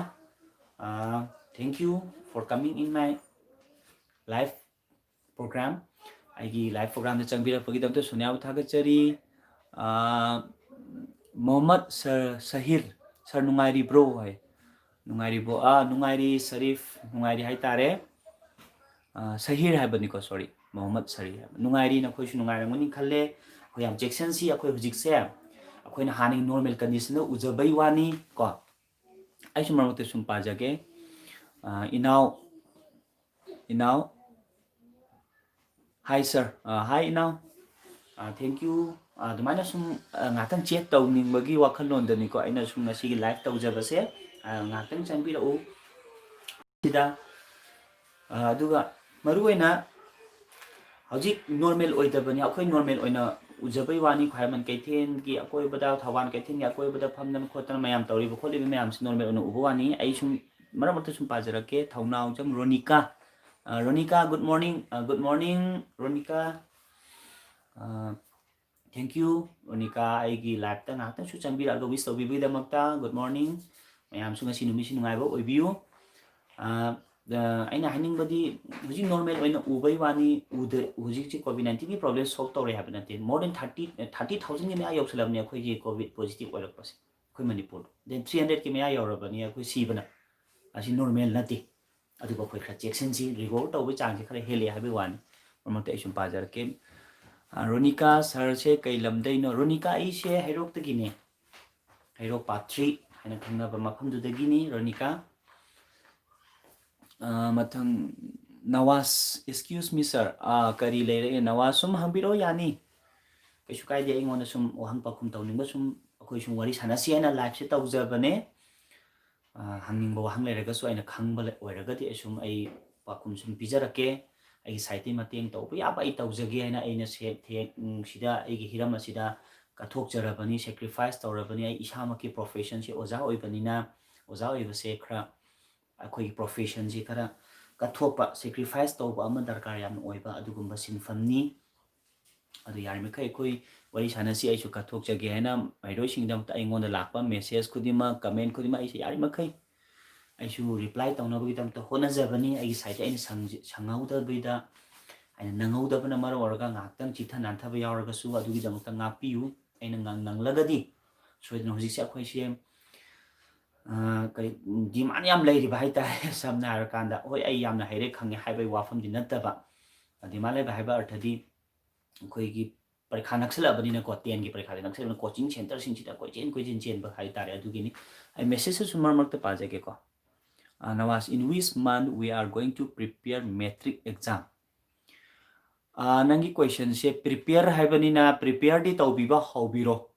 ꯑ, thank you for coming in my live program." ꯑꯩꯒꯤ ꯂꯥꯏꯚ ꯄ꯭ꯔꯣꯒ꯭ꯔꯥꯝꯗ ꯆꯪꯕꯤꯔꯛꯄꯒꯤꯗꯃꯛꯇ ꯁꯣꯅꯤꯌꯥꯕꯨ ꯊꯥꯒꯠꯆꯔꯤ꯫ ꯑ, ꯃꯣꯍꯝꯃꯗ ꯁꯔ, ꯁꯍꯤꯔ, "Sir, ꯅꯨꯡꯉꯥꯏꯔꯤꯕ꯭ꯔꯣ?" ꯍꯥꯏ꯫ "ꯅꯨꯡꯉꯥꯏꯔꯤꯕꯣ?" "ꯑꯥ, ꯅꯨꯡꯉꯥꯏꯔꯤ ꯁꯔꯤꯐ, ꯅꯨꯡꯉꯥꯏꯔꯤ ꯍꯥꯏꯇꯥꯔꯦ꯫" ꯑ, ꯁꯍꯤꯔ ꯍꯥꯏꯕꯅꯤꯀꯣ, sorry, ꯃꯣꯍꯝꯃꯗ ꯁꯍꯤꯔ ꯍꯥꯏꯕ꯫ "ꯅꯨꯡꯉꯥꯏꯔꯤ, ꯅꯈꯣꯏꯁꯨ ꯅꯨꯡꯉꯥꯏꯔꯝꯒꯅꯤ ꯈꯜꯂꯦ꯫ ꯑꯩꯈꯣꯏ ꯌꯥꯝ ꯆꯦꯛꯁꯤꯟꯁꯤ, ꯑꯩꯈꯣꯏ ꯍꯧꯖꯤꯛꯁꯦ ꯑꯩꯈꯣꯏꯅ ꯍꯥꯟꯅꯒꯤ ꯅꯣꯔꯃꯦꯜ ꯀꯟꯗꯤꯁꯟꯗ ꯎꯖꯕꯩ ꯋꯥꯅꯤ ꯀꯣ꯫" ꯑꯩꯁꯨ ꯃꯔꯛ ꯃꯔꯛꯇ ꯁꯨꯝ ꯄꯥꯖꯒꯦ꯫ ꯑ, ꯏꯅꯥꯎ, ꯏꯅꯥꯎ꯫ Hi sir. ꯑ, hi ꯏꯅꯥꯎ. ꯑ, thank you. ꯑ, ꯑꯗꯨꯃꯥꯏꯅ ꯁꯨꯝ, ꯑ, ꯉꯥꯛꯇꯪ chat ꯇꯧꯅꯤꯡꯕꯒꯤ ꯋꯥꯈꯜꯂꯣꯟꯗꯅꯤꯀꯣ ꯑꯩꯅ ꯁꯨꯝ ꯉꯁꯤꯒꯤ live ꯇꯧꯖꯕꯁꯦ꯫ ꯑ, ꯉꯥꯛꯇꯪ ꯆꯪꯕꯤꯔꯛꯎ ꯁꯤꯗ꯫ ꯑ, ꯑꯗꯨꯒ ꯃꯔꯨꯑꯣꯏꯅ ꯍꯧꯖꯤꯛ normal ꯑꯣꯏꯗꯕꯅꯤ, ꯑꯩꯈꯣꯏ normal ꯑꯣꯏꯅ ꯎꯖꯕꯩ ꯋꯥꯅꯤ꯫ ꯈ꯭ꯋꯥꯏꯔꯝꯕꯟ ꯀꯩꯊꯦꯜꯒꯤ ꯑꯀꯣꯏꯕꯗ, ꯊꯧꯕꯥꯜ ꯀꯩꯊꯦꯜꯒꯤ ꯑꯀꯣꯏꯕꯗ ꯐꯝꯗꯅ ꯈꯣꯠꯇꯅ ꯃꯌꯥꯝ ꯇꯧꯔꯤꯕ ꯈꯣꯠꯂꯤꯕ ꯃꯌꯥꯝꯁꯤ normal ꯑꯣꯏꯅ ꯎꯕ ꯋꯥꯅꯤ꯫ ꯑꯩ ꯁꯨꯝ ꯃꯔꯛ ꯃꯔꯛꯇ ꯁꯨꯝ ꯄꯥꯖꯔꯛꯀꯦ꯫ ꯊꯧꯅꯥꯎꯖꯝ ꯔꯣꯅꯤꯀꯥ, ꯑ, ꯔꯣꯅꯤꯀꯥ, good morning꯫ ꯑ, good morning ꯔꯣꯅꯤꯀꯥ꯫ ꯑ, thank you ꯔꯣꯅꯤꯀꯥ, ꯑꯩꯒꯤ liveꯇ ꯉꯥꯏꯍꯥꯛꯇꯪꯁꯨ ꯆꯪꯕꯤꯔꯛꯑꯒ wish ꯇꯧꯕꯤꯕꯒꯤꯗꯃꯛꯇ꯫ Good morning꯫ ꯃꯌꯥꯝꯁꯨ ꯉꯁꯤ ꯅꯨꯃꯤꯠꯁꯤ ꯅꯨꯡꯉꯥꯏꯕ ꯑꯣꯏꯕꯤꯌꯨ꯫ ꯑ, ꯑ, ꯑꯩꯅ ꯍꯥꯏꯅꯤꯡꯕꯗꯤ ꯍꯧꯖꯤꯛ normal ꯑꯣꯏꯅ ꯎꯕꯩ ꯋꯥꯅꯤ, ꯎꯗ-, ꯍꯧꯖꯤꯛꯁꯤ COVID nineteenꯒꯤ problem solve ꯇꯧꯔꯦ ꯍꯥꯏꯕ ꯅꯠꯇꯦ꯫ More than thirty, thirty thousandꯒꯤ ꯃꯌꯥ ꯌꯧꯁꯜꯂꯕꯅꯤ ꯑꯩꯈꯣꯏꯒꯤ COVID positive ꯑꯣꯏꯔꯛꯄꯁꯦ ꯑꯩꯈꯣꯏ ꯃꯅꯤꯄꯨꯔꯗ꯫ Then three hundredꯀꯤ ꯃꯌꯥ ꯌꯧꯔꯕꯅꯤ ꯑꯩꯈꯣꯏ ꯁꯤꯕꯅ꯫ ꯑꯁꯤ normal ꯅꯠꯇꯦ꯫ ꯑꯗꯨꯕꯨ ꯑꯩꯈꯣꯏ ꯈꯔ ꯆꯦꯛꯁꯤꯟꯁꯤ, recover ꯇꯧꯕꯒꯤ ꯆꯥꯡꯁꯦ ꯈꯔ ꯍꯦꯜꯂꯦ ꯍꯥꯏꯕꯒꯤ ꯋꯥꯅꯤ꯫ ꯃꯔꯛ ꯃꯔꯛꯇ ꯑꯩ ꯁꯨꯝ ꯄꯥꯖꯔꯛꯀꯦ꯫ ꯑ, ꯔꯣꯅꯤꯀꯥ ꯁꯥꯔꯁꯦ ꯀꯩ ꯂꯝꯗꯩꯅꯣ? ꯔꯣꯅꯤꯀꯥ, ꯑꯩꯁꯦ ꯍꯩꯔꯣꯛꯇꯒꯤꯅꯦ꯫ ꯍꯩꯔꯣꯛ part three ꯍꯥꯏꯅ ꯈꯪꯅꯕ ꯃꯐꯝꯗꯨꯗꯒꯤꯅꯤ ꯔꯣꯅꯤꯀꯥ꯫ ꯑ, ꯃꯊꯪ ꯅꯋꯥꯖ, excuse me sir꯫ ꯑ, ꯀꯔꯤ ꯂꯩꯔꯦ? ꯅꯋꯥꯖ, ꯁꯨꯝ ꯍꯪꯕꯤꯔꯛꯑꯣ, ꯌꯥꯅꯤ꯫ ꯀꯩꯁꯨ ꯀꯥꯏꯗꯦ, ꯑꯩꯉꯣꯟꯗ ꯁꯨꯝ ꯋꯥꯍꯪ ꯄꯥꯎꯈꯨꯝ ꯇꯧꯅꯤꯡꯕ, ꯁꯨꯝ ꯑꯩꯈꯣꯏ ꯁꯨꯝ ꯋꯥꯔꯤ ꯁꯥꯟꯅꯁꯤ ꯍꯥꯏꯅ liveꯁꯦ ꯇꯧꯖꯕꯅꯦ꯫ ꯑ, ꯍꯪꯅꯤꯡꯕ ꯋꯥꯍꯪ ꯂꯩꯔꯒꯁꯨ ꯑꯩꯅ ꯈꯪꯕ ꯂꯩ-, ꯑꯣꯏꯔꯒꯗꯤ ꯑꯩ ꯁꯨꯝ ꯑꯩ ꯄꯥꯎꯈꯨꯝ ꯁꯨꯝ ꯄꯤꯖꯔꯛꯀꯦ꯫ ꯑꯩꯒꯤ sideꯇꯒꯤ ꯃꯇꯦꯡ ꯇꯧꯕ ꯌꯥꯕ ꯑꯩ ꯇꯧꯖꯒꯦ ꯍꯥꯏꯅ ꯑꯩꯅ ꯁꯦ-, ꯊꯦ-, ꯎꯝ, ꯁꯤꯗ ꯑꯩꯒꯤ ꯍꯤꯔꯝ ꯑꯁꯤꯗ ꯀꯠꯊꯣꯛꯆꯔꯕꯅꯤ, sacrifice ꯇꯧꯔꯕꯅꯤ꯫ ꯑꯩ ꯏꯁꯥꯃꯛꯀꯤ professionꯁꯦ ꯑꯣꯖꯥ ꯑꯣꯏꯕꯅꯤꯅ, ꯑꯣꯖꯥ ꯑꯣꯏꯕꯁꯦ ꯈꯔ ꯑꯩꯈꯣꯏꯒꯤ professionꯁꯤ ꯈꯔ ꯀꯠꯊꯣꯛꯄ, sacrifice ꯇꯧꯕ ꯑꯃ ꯗꯔꯀꯥꯔ ꯌꯥꯝꯅ ꯑꯣꯏꯕ ꯑꯗꯨꯒꯨꯝꯕ ꯁꯤꯟꯐꯝꯅꯤ꯫ ꯑꯗꯨ ꯌꯥꯔꯤꯃꯈꯩ ꯑꯩꯈꯣꯏ ꯋꯥꯔꯤ ꯁꯥꯟꯅꯁꯤ, ꯑꯩꯁꯨ ꯀꯠꯊꯣꯛꯆꯒꯦ ꯍꯥꯏꯅ ꯃꯍꯩꯔꯣꯏꯁꯤꯡꯒꯤꯗꯃꯛꯇ ꯑꯩꯉꯣꯟꯗ ꯂꯥꯛꯄ message ꯈꯨꯗꯤꯡꯃꯛ, comment ꯈꯨꯗꯤꯡꯃꯛ ꯑꯩꯁꯦ ꯌꯥꯔꯤꯃꯈꯩ ꯑꯩꯁꯨ reply ꯇꯧꯅꯕꯒꯤꯗꯃꯛꯇ ꯍꯣꯠꯅꯖꯕꯅꯤ꯫ ꯑꯩꯒꯤ sideꯇ ꯑꯩꯅ ꯁꯪꯖ-, ꯁꯪꯍꯧꯗꯕꯤꯗ, ꯑꯩꯅ ꯅꯪꯍꯧꯗꯕꯅ ꯃꯔꯝ ꯑꯣꯏꯔꯒ ꯉꯥꯏꯍꯥꯛꯇꯪ ꯆꯤꯠꯊ ꯅꯥꯟꯊꯕ ꯌꯥꯎꯔꯒꯁꯨ ꯑꯗꯨꯒꯤꯗꯃꯛꯇ ꯉꯥꯛꯄꯤꯌꯨ꯫ ꯑꯩꯅ ꯉꯪ-, ꯅꯪꯂꯒꯗꯤ ꯁꯣꯏꯗꯅ ꯍꯧꯖꯤꯛꯁꯦ ꯑꯩꯈꯣꯏꯁꯦ, ꯑ, ꯀꯔꯤ, demand ꯌꯥꯝ ꯂꯩꯔꯤꯕ ꯍꯥꯏꯇꯥꯔꯦ꯫ ꯁꯝꯅ ꯍꯥꯏꯔꯀꯥꯟꯗ, ꯍꯣꯏ, ꯑꯩ ꯌꯥꯝꯅ ꯍꯩꯔꯦ ꯈꯪꯉꯦ ꯍꯥꯏꯕꯒꯤ ꯋꯥꯐꯝꯗꯤ ꯅꯠꯇꯕ, demand ꯂꯩꯕ ꯍꯥꯏꯕ ꯑꯔꯊꯗꯤ ꯑꯩꯈꯣꯏꯒꯤ ꯄꯔꯤꯈꯥ ꯅꯛꯁꯜꯂꯛꯑꯕꯅꯤꯅꯀꯣ, tenꯒꯤ ꯄꯔꯤꯈꯥꯗꯤ ꯅꯛꯁꯜꯂꯛꯑꯕꯅꯤꯅ coaching centreꯁꯤꯡꯁꯤꯗ ꯀꯣꯏꯆꯦꯟ ꯀꯣꯏꯆꯦꯟ ꯆꯦꯟꯕ ꯍꯥꯏꯇꯥꯔꯦ꯫ ꯑꯗꯨꯒꯤꯅꯤ꯫ ꯑꯩ messageꯁꯨ ꯃꯔꯛ ꯃꯔꯛꯇ ꯄꯥꯖꯒꯦꯀꯣ꯫ Nawaz, in which month we are going to prepare matric exam? ꯅꯪꯒꯤ questionꯁꯦ prepare ꯍꯥꯏꯕꯅꯤꯅ prepareꯗꯤ ꯇꯧꯕꯤꯕ ꯍꯧꯕꯤꯔꯣ꯫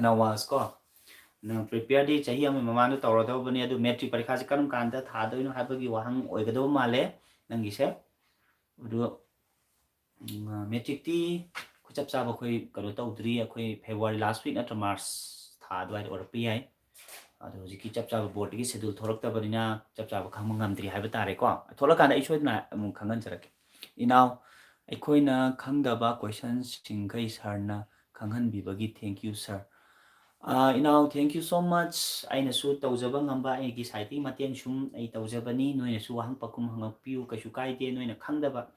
Nawaz ꯀꯣ, ꯅꯪ prepareꯗꯤ ꯆꯍꯤ ꯑꯃꯒꯤ ꯃꯃꯥꯡꯗ ꯇꯧꯔꯗꯧꯕꯅꯤ꯫ ꯑꯗꯨ matric ꯄꯔꯤꯈꯥꯁꯦ ꯀꯔꯝ ꯀꯥꯟꯗ ꯊꯥꯗꯣꯏꯅꯣ ꯍꯥꯏꯕꯒꯤ ꯋꯥꯍꯪ ꯑꯣꯏꯒꯗꯧꯕ ꯃꯥꯜꯂꯦ ꯅꯪꯒꯤꯁꯦ꯫ ꯑꯗꯨ matricꯇꯤ ꯑꯩꯈꯣꯏ ꯆꯞ ꯆꯥꯕ ꯑꯩꯈꯣꯏ ꯀꯩꯅꯣ ꯇꯧꯗ꯭ꯔꯤ꯫ ꯑꯩꯈꯣꯏ February last week ꯅꯠꯇ꯭ꯔ March ꯊꯥ ꯑꯗꯨꯋꯥꯏꯗ ꯑꯣꯏꯔꯛꯄ ꯌꯥꯏ꯫ ꯑꯗꯣ ꯍꯧꯖꯤꯛꯀꯤ ꯆꯞ ꯆꯥꯕ boardꯀꯤ schedule ꯊꯣꯛꯂꯛꯇꯕꯅꯤꯅ ꯆꯞ ꯆꯥꯕ ꯈꯪꯕ ꯉꯝꯗ꯭ꯔꯤ ꯍꯥꯏꯕ ꯇꯥꯔꯦꯀꯣ꯫ ꯊꯣꯛꯂꯛꯀꯥꯟꯗ ꯑꯩ ꯁꯣꯏꯗꯅ ꯑꯃꯨꯛ ꯈꯪꯍꯟꯖꯔꯛꯀꯦ꯫ ꯏꯅꯥꯎ, ꯑꯩꯈꯣꯏꯅ ꯈꯪꯗꯕ questionꯁꯤꯡꯈꯩ sirꯅ ꯈꯪꯍꯟꯕꯤꯕꯒꯤ thank you sir꯫ ꯏꯅꯥꯎ, thank you so much꯫ ꯑꯩꯅꯁꯨ ꯇꯧꯖꯕ ꯉꯝꯕ ꯑꯩꯒꯤ sideꯇꯒꯤ ꯃꯇꯦꯡ ꯁꯨꯝ ꯑꯩ ꯇꯧꯖꯕꯅꯤ꯫ ꯅꯣꯏꯅꯁꯨ ꯋꯥꯍꯪ ꯄꯥꯎꯈꯨꯝ ꯍꯪꯉꯛꯄꯤꯌꯨ, ꯀꯩꯁꯨ ꯀꯥꯏꯗꯦ꯫ ꯅꯣꯏꯅ ꯈꯪꯗꯕ,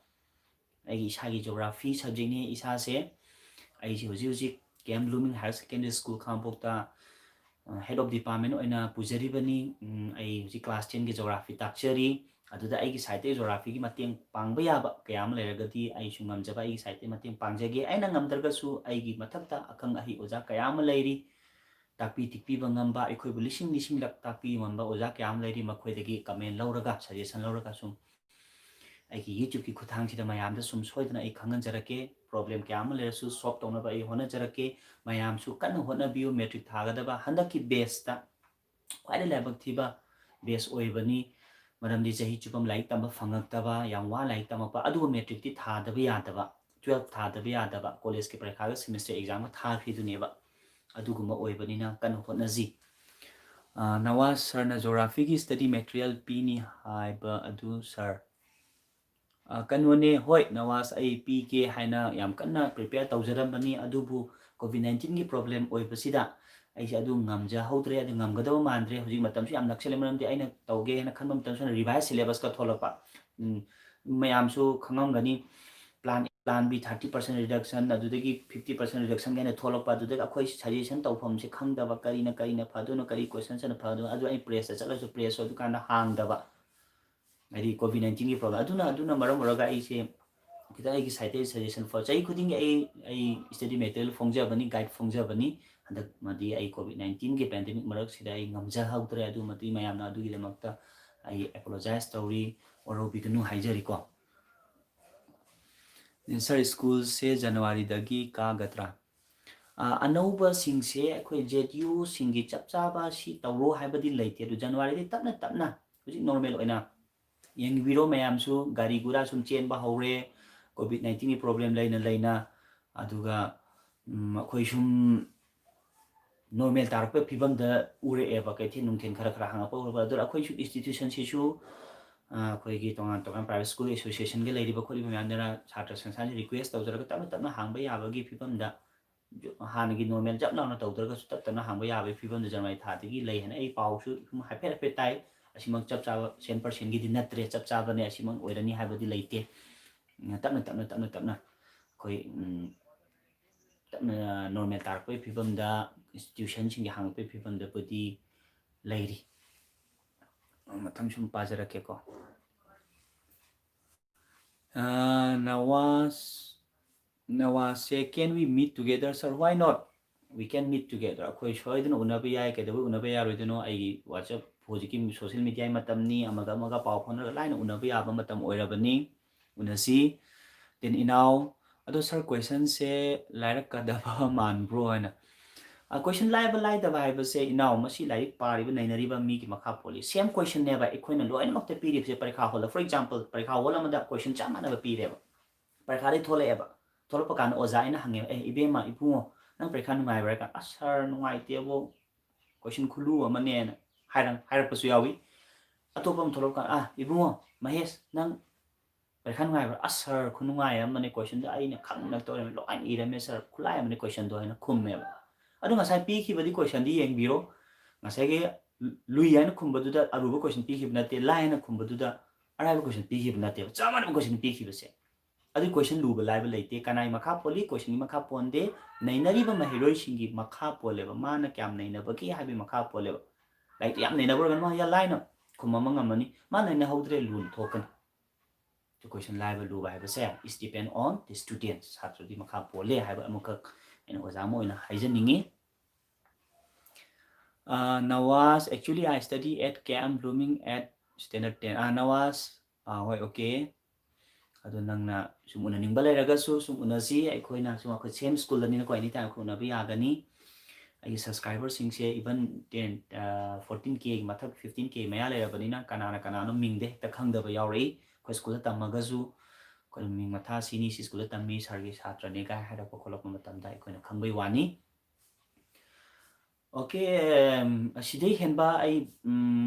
ꯑꯩꯒꯤ ꯏꯁꯥꯒꯤ geography subjectꯅꯤ꯫ ꯏꯁꯥꯁꯦ ꯑꯩꯁꯦ ꯍꯧꯖꯤꯛ ꯍꯧꯖꯤꯛ K M Blooming Higher Secondary School ꯈꯥꯉꯕꯣꯛꯇ head of department ꯑꯣꯏꯅ ꯄꯨꯖꯔꯤꯕꯅꯤ꯫ ꯑꯩ ꯍꯧꯖꯤꯛ class tenꯒꯤ geography ꯇꯥꯛꯆꯔꯤ꯫ ꯑꯗꯨꯗ ꯑꯩꯒꯤ sideꯇꯒꯤ geographyꯒꯤ ꯃꯇꯦꯡ ꯄꯥꯡꯕ ꯌꯥꯕ ꯀꯌꯥ ꯑꯃ ꯂꯩꯔꯒꯗꯤ ꯑꯩꯁꯨ ꯉꯝꯖꯕ ꯑꯩꯒꯤ sideꯇꯒꯤ ꯃꯇꯦꯡ ꯄꯥꯡꯖꯒꯦ꯫ ꯑꯩꯅ ꯉꯝꯗ꯭ꯔꯒꯁꯨ ꯑꯩꯒꯤ ꯃꯊꯛꯇ ꯑꯈꯪ ꯑꯍꯩ ꯑꯣꯖꯥ ꯀꯌꯥ ꯑꯃ ꯂꯩꯔꯤ꯫ ꯇꯥꯛꯄꯤ ꯇꯤꯛꯄꯤꯕ ꯉꯝꯕ, ꯑꯩꯈꯣꯏꯕꯨ ꯂꯤꯁꯤꯡ ꯂꯤꯁꯤꯡꯂꯛ ꯇꯥꯛꯄꯤ ꯉꯝꯕ ꯑꯣꯖꯥ ꯀꯌꯥ ꯑꯃ ꯂꯩꯔꯤ꯫ ꯃꯈꯣꯏꯗꯒꯤ comment ꯂꯧꯔꯒ, suggestion ꯂꯧꯔꯒ ꯁꯨꯝ ꯑꯩꯒꯤ YouTubeꯀꯤ ꯈꯨꯠꯊꯥꯡꯁꯤꯗ ꯃꯌꯥꯝꯗ ꯁꯨꯝ ꯁꯣꯏꯗꯅ ꯑꯩ ꯈꯪꯍꯟꯖꯔꯛꯀꯦ꯫ Problem ꯀꯌꯥ ꯑꯃ ꯂꯩꯔꯁꯨ solve ꯇꯧꯅꯕ ꯑꯩ ꯍꯣꯠꯅꯖꯔꯛꯀꯦ꯫ ꯃꯌꯥꯝꯁꯨ ꯀꯟꯅ ꯍꯣꯠꯅꯕꯤꯌꯨ꯫ Matric ꯊꯥꯒꯗꯕ ꯍꯟꯗꯛꯀꯤ batchꯇ ꯈ꯭ꯋꯥꯏꯗꯩ ꯂꯥꯏꯕꯛ ꯊꯤꯕ batch ꯑꯣꯏꯕꯅꯤ꯫ ꯃꯔꯝꯗꯤ ꯆꯍꯤ ꯆꯨꯞꯄ ꯂꯥꯏꯔꯤꯛ ꯇꯝꯕ ꯐꯪꯉꯛꯇꯕ, ꯌꯥꯝ ꯋꯥꯅ ꯂꯥꯏꯔꯤꯛ ꯇꯝꯃꯛꯄ, ꯑꯗꯨꯕꯨ matricꯇꯤ ꯊꯥꯗꯕ ꯌꯥꯗꯕ, twelve ꯊꯥꯗꯕ ꯌꯥꯗꯕ, collegeꯀꯤ ꯄꯔꯤꯈꯥꯒ semester examꯒ ꯊꯥꯈ꯭ꯔꯤꯗꯨꯅꯦꯕ꯫ ꯑꯗꯨꯒꯨꯝꯕ ꯑꯣꯏꯕꯅꯤꯅ ꯀꯟꯅ ꯍꯣꯠꯅꯁꯤ꯫ Nawaz sirꯅ geographyꯒꯤ study material ꯄꯤꯅꯤ ꯍꯥꯏꯕ ꯑꯗꯨ sir, ꯀꯩꯅꯣꯅꯦ, ꯍꯣꯏ Nawaz, ꯑꯩ ꯄꯤꯒꯦ ꯍꯥꯏꯅ ꯌꯥꯝ ꯀꯟꯅ prepare ꯇꯧꯖꯔꯝꯕꯅꯤ, ꯑꯗꯨꯕꯨ COVID nineteenꯒꯤ problem ꯑꯣꯏꯕꯁꯤꯗ ꯑꯩꯁꯦ ꯑꯗꯨ ꯉꯝꯖꯍꯧꯗ꯭ꯔꯦ꯫ ꯑꯗꯨ ꯉꯝꯒꯗꯕ ꯃꯥꯟꯗ꯭ꯔꯦ꯫ ꯍꯧꯖꯤꯛ ꯃꯇꯝꯁꯨ ꯌꯥꯝ ꯅꯛꯁꯜꯂꯦ, ꯃꯔꯝꯗꯤ ꯑꯩꯅ ꯇꯧꯒꯦ ꯍꯥꯏꯅ ꯈꯟꯕ ꯃꯇꯝꯁꯤꯗ revised syllabusꯀ ꯊꯣꯛꯂꯛꯄ꯫ ꯃꯌꯥꯝꯁꯨ ꯈꯪꯉꯝꯒꯅꯤ, plan plan B thirty percent reduction, ꯑꯗꯨꯗꯒꯤ fifty percent reduction ꯀꯥꯏꯅ ꯊꯣꯛꯂꯛꯄ꯫ ꯑꯗꯨꯗꯒꯤ ꯑꯩꯈꯣꯏ suggestion ꯇꯧꯐꯝꯁꯦ ꯈꯪꯗꯕ, ꯀꯔꯤꯅ ꯀꯔꯤꯅ ꯐꯗꯣꯏꯅꯣ, ꯀꯔꯤ questionꯁꯤꯅ ꯐꯗꯣꯏꯅꯣ, ꯑꯗꯨ ꯑꯩ pressꯇ ꯆꯠꯂꯁꯨ pressꯁꯨ ꯑꯗꯨꯀꯥꯟꯗ ꯍꯥꯡꯗꯕ꯫ ꯍꯥꯏꯗꯤ COVID nineteenꯒꯤ problem ꯑꯗꯨꯅ, ꯑꯗꯨꯅ ꯃꯔꯝ ꯑꯣꯏꯔꯒ ꯑꯩꯁꯦ ꯈꯤꯇꯪ ꯑꯩꯒꯤ ꯁꯥꯏꯠꯇꯒꯤ ꯁꯖꯦꯁꯟ ꯐꯣꯔ ꯆꯍꯤ ꯈꯨꯗꯤꯡꯒꯤ ꯑꯩ ꯑꯩ ꯁ꯭ꯇꯗꯤ ꯃꯦꯇꯔꯤꯌꯦꯜ ꯐꯣꯡꯖꯕꯅꯤ, ꯒꯥꯏꯗ ꯐꯣꯡꯖꯕꯅꯤ꯫ ꯍꯟꯗꯛꯃꯗꯤ ꯑꯩ ꯀꯣꯚꯤꯗ ꯅꯥꯏꯟꯇꯤꯟꯒꯤ ꯄꯦꯟꯗꯦꯃꯤꯛ ꯃꯔꯛꯁꯤꯗ ꯑꯩ ꯉꯝꯖꯍꯧꯗ꯭ꯔꯦ꯫ ꯑꯗꯨꯃꯗꯤ ꯃꯌꯥꯝꯅ ꯑꯗꯨꯒꯤꯗꯃꯛꯇ ꯑꯩ ꯑꯦꯄꯣꯂꯣꯖꯥꯏꯁ ꯇꯧꯔꯤ, ꯋꯥꯔꯧꯕꯤꯒꯅꯨ ꯍꯥꯏꯖꯔꯤꯀꯣ꯫ ꯁꯥꯔ, ꯁ꯭ꯀꯨꯜꯁꯦ ꯖꯅꯋꯥꯔꯤꯗꯒꯤ ꯀꯥꯒꯗ꯭ꯔꯥ? ꯑ, ꯑꯅꯧꯕꯁꯤꯡꯁꯦ ꯑꯩꯈꯣꯏ ꯖꯦꯠ ꯌꯨꯁꯤꯡꯒꯤ ꯆꯞ ꯆꯥꯕ ꯁꯤ ꯇꯧꯔꯣ ꯍꯥꯏꯕꯗꯤ ꯂꯩꯇꯦ꯫ ꯑꯗꯨ ꯖꯅꯋꯥꯔꯤꯗꯒꯤ ꯇꯞꯅ ꯇꯞꯅ ꯍꯧꯖꯤꯛ ꯅꯣꯔꯃꯦꯜ ꯑꯣꯏꯅ ꯌꯦꯡꯕꯤꯔꯣ ꯃꯌꯥꯝꯁꯨ꯫ ꯒꯥꯔꯤ ꯒꯨꯔꯥ ꯁꯨꯝ ꯆꯦꯟꯕ ꯍꯧꯔꯦ꯫ ꯀꯣꯚꯤꯗ ꯅꯥꯏꯟꯇꯤꯟꯒꯤ ꯄ꯭ꯔꯣꯕ꯭ꯂꯦꯝ ꯂꯩꯅ ꯂꯩꯅ꯫ ꯑꯗꯨꯒ, ꯎꯝ, ꯑꯩꯈꯣꯏ ꯁꯨꯝ ꯅꯣꯔꯃꯦꯜ ꯇꯥꯔꯛꯄꯒꯤ ꯐꯤꯕꯝꯗ ꯎꯔꯛꯑꯦꯕ꯫ ꯀꯩꯊꯦꯜ ꯅꯨꯡꯊꯦꯜ ꯈꯔ ꯈꯔ ꯍꯥꯡꯉꯛꯄ ꯍꯧꯔꯛꯄ꯫ ꯑꯗꯨꯅ ꯑꯩꯈꯣꯏꯁꯨ ꯏꯟꯁꯇꯤꯇ꯭ꯌꯨꯁꯟꯁꯤꯁꯨ, ꯑ, ꯑꯩꯈꯣꯏꯒꯤ ꯇꯣꯉꯥꯟ ꯇꯣꯉꯥꯟ ꯄ꯭ꯔꯥꯏꯚꯦꯠ ꯁ꯭ꯀꯨꯜ ꯑꯦꯁꯣꯁꯤꯌꯦꯁꯟꯒ ꯂꯩꯔꯤꯕ ꯈꯣꯠꯂꯤꯕ ꯃꯌꯥꯝꯗꯨꯅ ꯁꯥꯇ꯭ꯔ ꯁꯪꯁꯊꯥꯟꯁꯤ ꯔꯤꯀ꯭ꯋꯦꯁ ꯇꯧꯖꯔꯒ ꯇꯞꯅ ꯇꯞꯅ ꯍꯥꯡꯕ ꯌꯥꯕꯒꯤ ꯐꯤꯕꯝꯗ, ꯍꯥꯟꯅꯒꯤ ꯅꯣꯔꯃꯦꯜ ꯆꯞ ꯂꯥꯎꯅ ꯇꯧꯗ꯭ꯔꯒꯁꯨ ꯇꯞ ꯇꯞꯅ ꯍꯥꯡꯕ ꯌꯥꯕꯒꯤ ꯐꯤꯕꯝꯗ ꯖꯅꯋꯥꯔꯤ ꯊꯥꯗꯒꯤ ꯂꯩ ꯍꯥꯏꯅ ꯑꯩ ꯄꯥꯎꯁꯨ ꯁꯨꯝ ꯍꯥꯏꯐꯦꯠ ꯍꯥꯏꯐꯦꯠ ꯇꯥꯏ꯫ ꯑꯁꯤꯃꯛ ꯆꯞ ꯆꯥꯕ ꯁꯦꯟ ꯄꯔꯁꯦꯟꯒꯤꯗꯤ ꯅꯠꯇ꯭ꯔꯦ, ꯆꯞ ꯆꯥꯕꯅꯦ, ꯑꯁꯤꯃꯛ ꯑꯣꯏꯔꯅꯤ ꯍꯥꯏꯕꯗꯤ ꯂꯩꯇꯦ꯫ ꯇꯞꯅ ꯇꯞꯅ ꯇꯞꯅ ꯇꯞꯅ ꯑꯩꯈꯣꯏ, ꯎꯝ, ꯇꯞꯅ ꯅꯣꯔꯃꯦꯜ ꯇꯥꯔꯛꯄꯒꯤ ꯐꯤꯕꯝꯗ, ꯏꯟꯁꯇꯤꯇ꯭ꯌꯨꯁꯟꯁꯤꯡꯒꯤ ꯍꯥꯡꯉꯛꯄꯒꯤ ꯐꯤꯕꯝꯗꯕꯨꯗꯤ ꯂꯩꯔꯤ꯫ ꯃꯊꯪ ꯁꯨꯝ ꯄꯥꯖꯔꯛꯀꯦꯀꯣ꯫ ꯑ, Nawaz, ꯅꯋꯥꯁꯁꯦ, "Can we meet together, sir? Why not? We can meet together." ꯑꯩꯈꯣꯏ ꯁꯣꯏꯗꯅ ꯎꯅꯕ ꯌꯥꯏ꯫ ꯀꯩꯗꯧꯕꯩ ꯎꯅꯕ ꯌꯥꯔꯣꯏꯗꯣꯏꯅꯣ? ꯑꯩꯒꯤ WhatsApp, ꯍꯧꯖꯤꯛꯀꯤ ꯁꯣꯁꯤꯌꯦꯜ ꯃꯤꯗꯤꯌꯥꯒꯤ ꯃꯇꯝꯅꯤ, ꯑꯃꯒ ꯑꯃꯒ ꯄꯥꯎ ꯐꯥꯎꯅꯔꯒ ꯂꯥꯏꯅ ꯎꯅꯕ ꯌꯥꯕ ꯃꯇꯝ ꯑꯣꯏꯔꯕꯅꯤ꯫ ꯎꯅꯁꯤ꯫ Then ꯏꯅꯥꯎ, "ꯑꯗꯣ sir, questionꯁꯦ ꯂꯥꯏꯔꯛꯀꯗꯕ ꯃꯥꯟꯕ꯭ꯔꯣ?" ꯍꯥꯏꯅ꯫ ꯑ, question ꯂꯥꯏꯕ ꯂꯥꯏꯗꯕ ꯍꯥꯏꯕꯁꯦ, ꯏꯅꯥꯎ, ꯃꯁꯤ ꯂꯥꯏꯔꯤꯛ ꯄꯥꯔꯤꯕ, ꯅꯩꯅꯔꯤꯕ ꯃꯤꯒꯤ ꯃꯈꯥ ꯄꯣꯜꯂꯤ꯫ Same questionꯅꯦꯕ ꯑꯩꯈꯣꯏꯅ ꯂꯣꯏꯅꯃꯛꯇ ꯄꯤꯔꯤꯕꯁꯦ ꯄꯔꯤꯈꯥ ꯍꯣꯜꯗ꯫ For example, ꯄꯔꯤꯈꯥ ꯍꯣꯜ ꯑꯃꯗ question ꯆꯞ ꯃꯥꯟꯅꯕ ꯄꯤꯔꯦꯕ꯫ ꯄꯔꯤꯈꯥꯗꯒꯤ ꯊꯣꯛꯂꯛꯑꯦꯕ꯫ ꯊꯣꯛꯂꯛꯄ ꯀꯥꯟꯗ ꯑꯣꯖꯥ ꯑꯩꯅ ꯍꯪꯉꯦꯕ, "ꯑꯦ, ꯏꯕꯦꯝꯃ, ꯏꯕꯨꯡꯉꯣ, ꯅꯪ ꯄꯔꯤꯈꯥ ꯅꯨꯡꯉꯥꯏꯕ꯭ꯔꯥ?" ꯍꯥꯏ ꯀꯥꯟꯗ, "ꯑꯁ sir, ꯅꯨꯡꯉꯥꯏꯇꯦꯕꯣ, question ꯈꯨꯂꯨ ꯑꯃꯅꯦꯅ" ꯍꯥꯏꯔ-, ꯍꯥꯏꯔꯛꯄꯁꯨ ꯌꯥꯎꯏ꯫ ꯑꯇꯣꯞꯄ ꯑꯃ ꯊꯣꯛꯂꯛꯄ ꯀꯥꯟꯗ, "ꯑꯥ, ꯏꯕꯨꯡꯉꯣ, ꯃꯍꯦꯁ, ꯅꯪ ꯄꯔꯤꯈꯥ ꯅꯨꯡꯉꯥꯏꯕ꯭ꯔꯥ?" "ꯑꯁ sir, ꯈꯨꯅꯨꯡꯉꯥꯏ ꯑꯃꯅꯦ, questionꯗꯣ ꯑꯩꯅ ꯈꯪꯅ ꯇꯧꯔꯝꯃꯦ, ꯂꯣꯏꯅ ꯏꯔꯝꯃꯦ sir, ꯈꯨꯠꯂꯥꯏ ꯑꯃꯅꯦ questionꯗꯣ" ꯍꯥꯏꯅ ꯈꯨꯝꯃꯦꯕ꯫ ꯑꯗꯨ ꯉꯁꯥꯏ ꯄꯤꯈꯤꯕꯗꯤ questionꯗꯤ ꯌꯦꯡꯕꯤꯔꯣ꯫ ꯉꯁꯥꯏꯒꯤ ꯂꯨꯏ ꯍꯥꯏꯅ ꯈꯨꯝꯕꯗꯨꯗ ꯑꯔꯨꯕ question ꯄꯤꯈꯤꯕ ꯅꯠꯇꯦ, ꯂꯥꯏ ꯍꯥꯏꯅ ꯈꯨꯝꯕꯗꯨꯗ ꯑꯔꯥꯏꯕ question ꯄꯤꯈꯤꯕ ꯅꯠꯇꯦꯕ, ꯆꯞ ꯃꯥꯟꯅꯕ question ꯄꯤꯈꯤꯕꯁꯦ꯫ ꯑꯗꯨ question ꯂꯨꯕ ꯂꯥꯏꯕ ꯂꯩꯇꯦ꯫ ꯀꯅꯥꯒꯤ ꯃꯈꯥ ꯄꯣꯜꯂꯤ? Questionꯒꯤ ꯃꯈꯥ ꯄꯣꯟꯗꯦ꯫ ꯅꯩꯅꯔꯤꯕ ꯃꯍꯩꯔꯣꯏꯁꯤꯡꯒꯤ ꯃꯈꯥ ꯄꯣꯜꯂꯦꯕ꯫ ꯃꯥꯅ ꯀꯌꯥꯝ ꯅꯩꯅꯕꯒꯦ ꯍꯥꯏꯕꯒꯤ ꯃꯈꯥ ꯄꯣꯜꯂꯦꯕ꯫ ꯂꯥꯏꯔꯤꯛꯇꯣ ꯌꯥꯝ ꯅꯩꯅꯕ ꯑꯣꯏꯔꯒꯅ ꯃꯥ ꯌꯥꯝ ꯂꯥꯏꯅ ꯈꯨꯝꯕ ꯑꯃ ꯉꯝꯃꯅꯤ꯫ ꯃꯥ ꯅꯩꯅꯍꯧꯗ꯭ꯔꯦ, ꯂꯨꯅ ꯊꯣꯛꯀꯅꯤ꯫ Question ꯂꯥꯏꯕ ꯂꯨꯕ ꯍꯥꯏꯕꯁꯦ is depend on the students, ꯁꯥꯇ꯭ꯔꯗꯤ ꯃꯈꯥ ꯄꯣꯜꯂꯦ ꯍꯥꯏꯕ ꯑꯃꯈꯛ ꯑꯩꯅ ꯑꯣꯖꯥ ꯑꯃ ꯑꯣꯏꯅ ꯍꯥꯏꯖꯅꯤꯡꯉꯤ꯫ Uh, Nawaz, actually I study at K M Blooming at standard ten. Ah, Nawaz, ah, ꯍꯣꯏ, okay. ꯑꯗꯣ ꯅꯪꯅ ꯁꯨꯝ ꯎꯅꯅꯤꯡꯕ ꯂꯩꯔꯒꯁꯨ ꯁꯨꯝ ꯎꯅꯁꯤ꯫ ꯑꯩꯈꯣꯏꯅ ꯁꯨꯝ ꯑꯩꯈꯣꯏ same schoolꯗꯅꯤꯅꯀꯣ, anytime ꯑꯩꯈꯣꯏ ꯎꯅꯕ ꯌꯥꯒꯅꯤ꯫ ꯑꯩꯒꯤ subscriberꯁꯤꯡꯁꯦ even ten, fourteen Kꯒꯤ ꯃꯊꯛ, fifteen K ꯃꯌꯥ ꯂꯩꯔꯕꯅꯤꯅ ꯀꯅꯥꯅ ꯀꯅꯥꯅꯣ ꯃꯤꯡꯗ ꯍꯦꯛꯇ ꯈꯪꯗꯕ ꯌꯥꯎꯔꯛꯏ꯫ ꯑꯩꯈꯣꯏ schoolꯗ ꯇꯝꯃꯒꯁꯨ ꯑꯩꯈꯣꯏꯅ ꯃꯤꯡ ꯃꯊꯥ ꯁꯤꯅꯤ, ꯁꯤ schoolꯗ ꯇꯝꯃꯤ, sirꯒꯤ ꯁꯥꯇ꯭ꯔꯅꯤꯒ ꯍꯥꯏꯔꯛꯄ ꯈꯣꯠꯂꯛꯄ ꯃꯇꯝꯗ ꯑꯩꯈꯣꯏꯅ ꯈꯪꯕꯩ ꯋꯥꯅꯤ꯫ Okay, ꯑꯁꯤꯗꯩ ꯍꯦꯟꯕ ꯑꯩ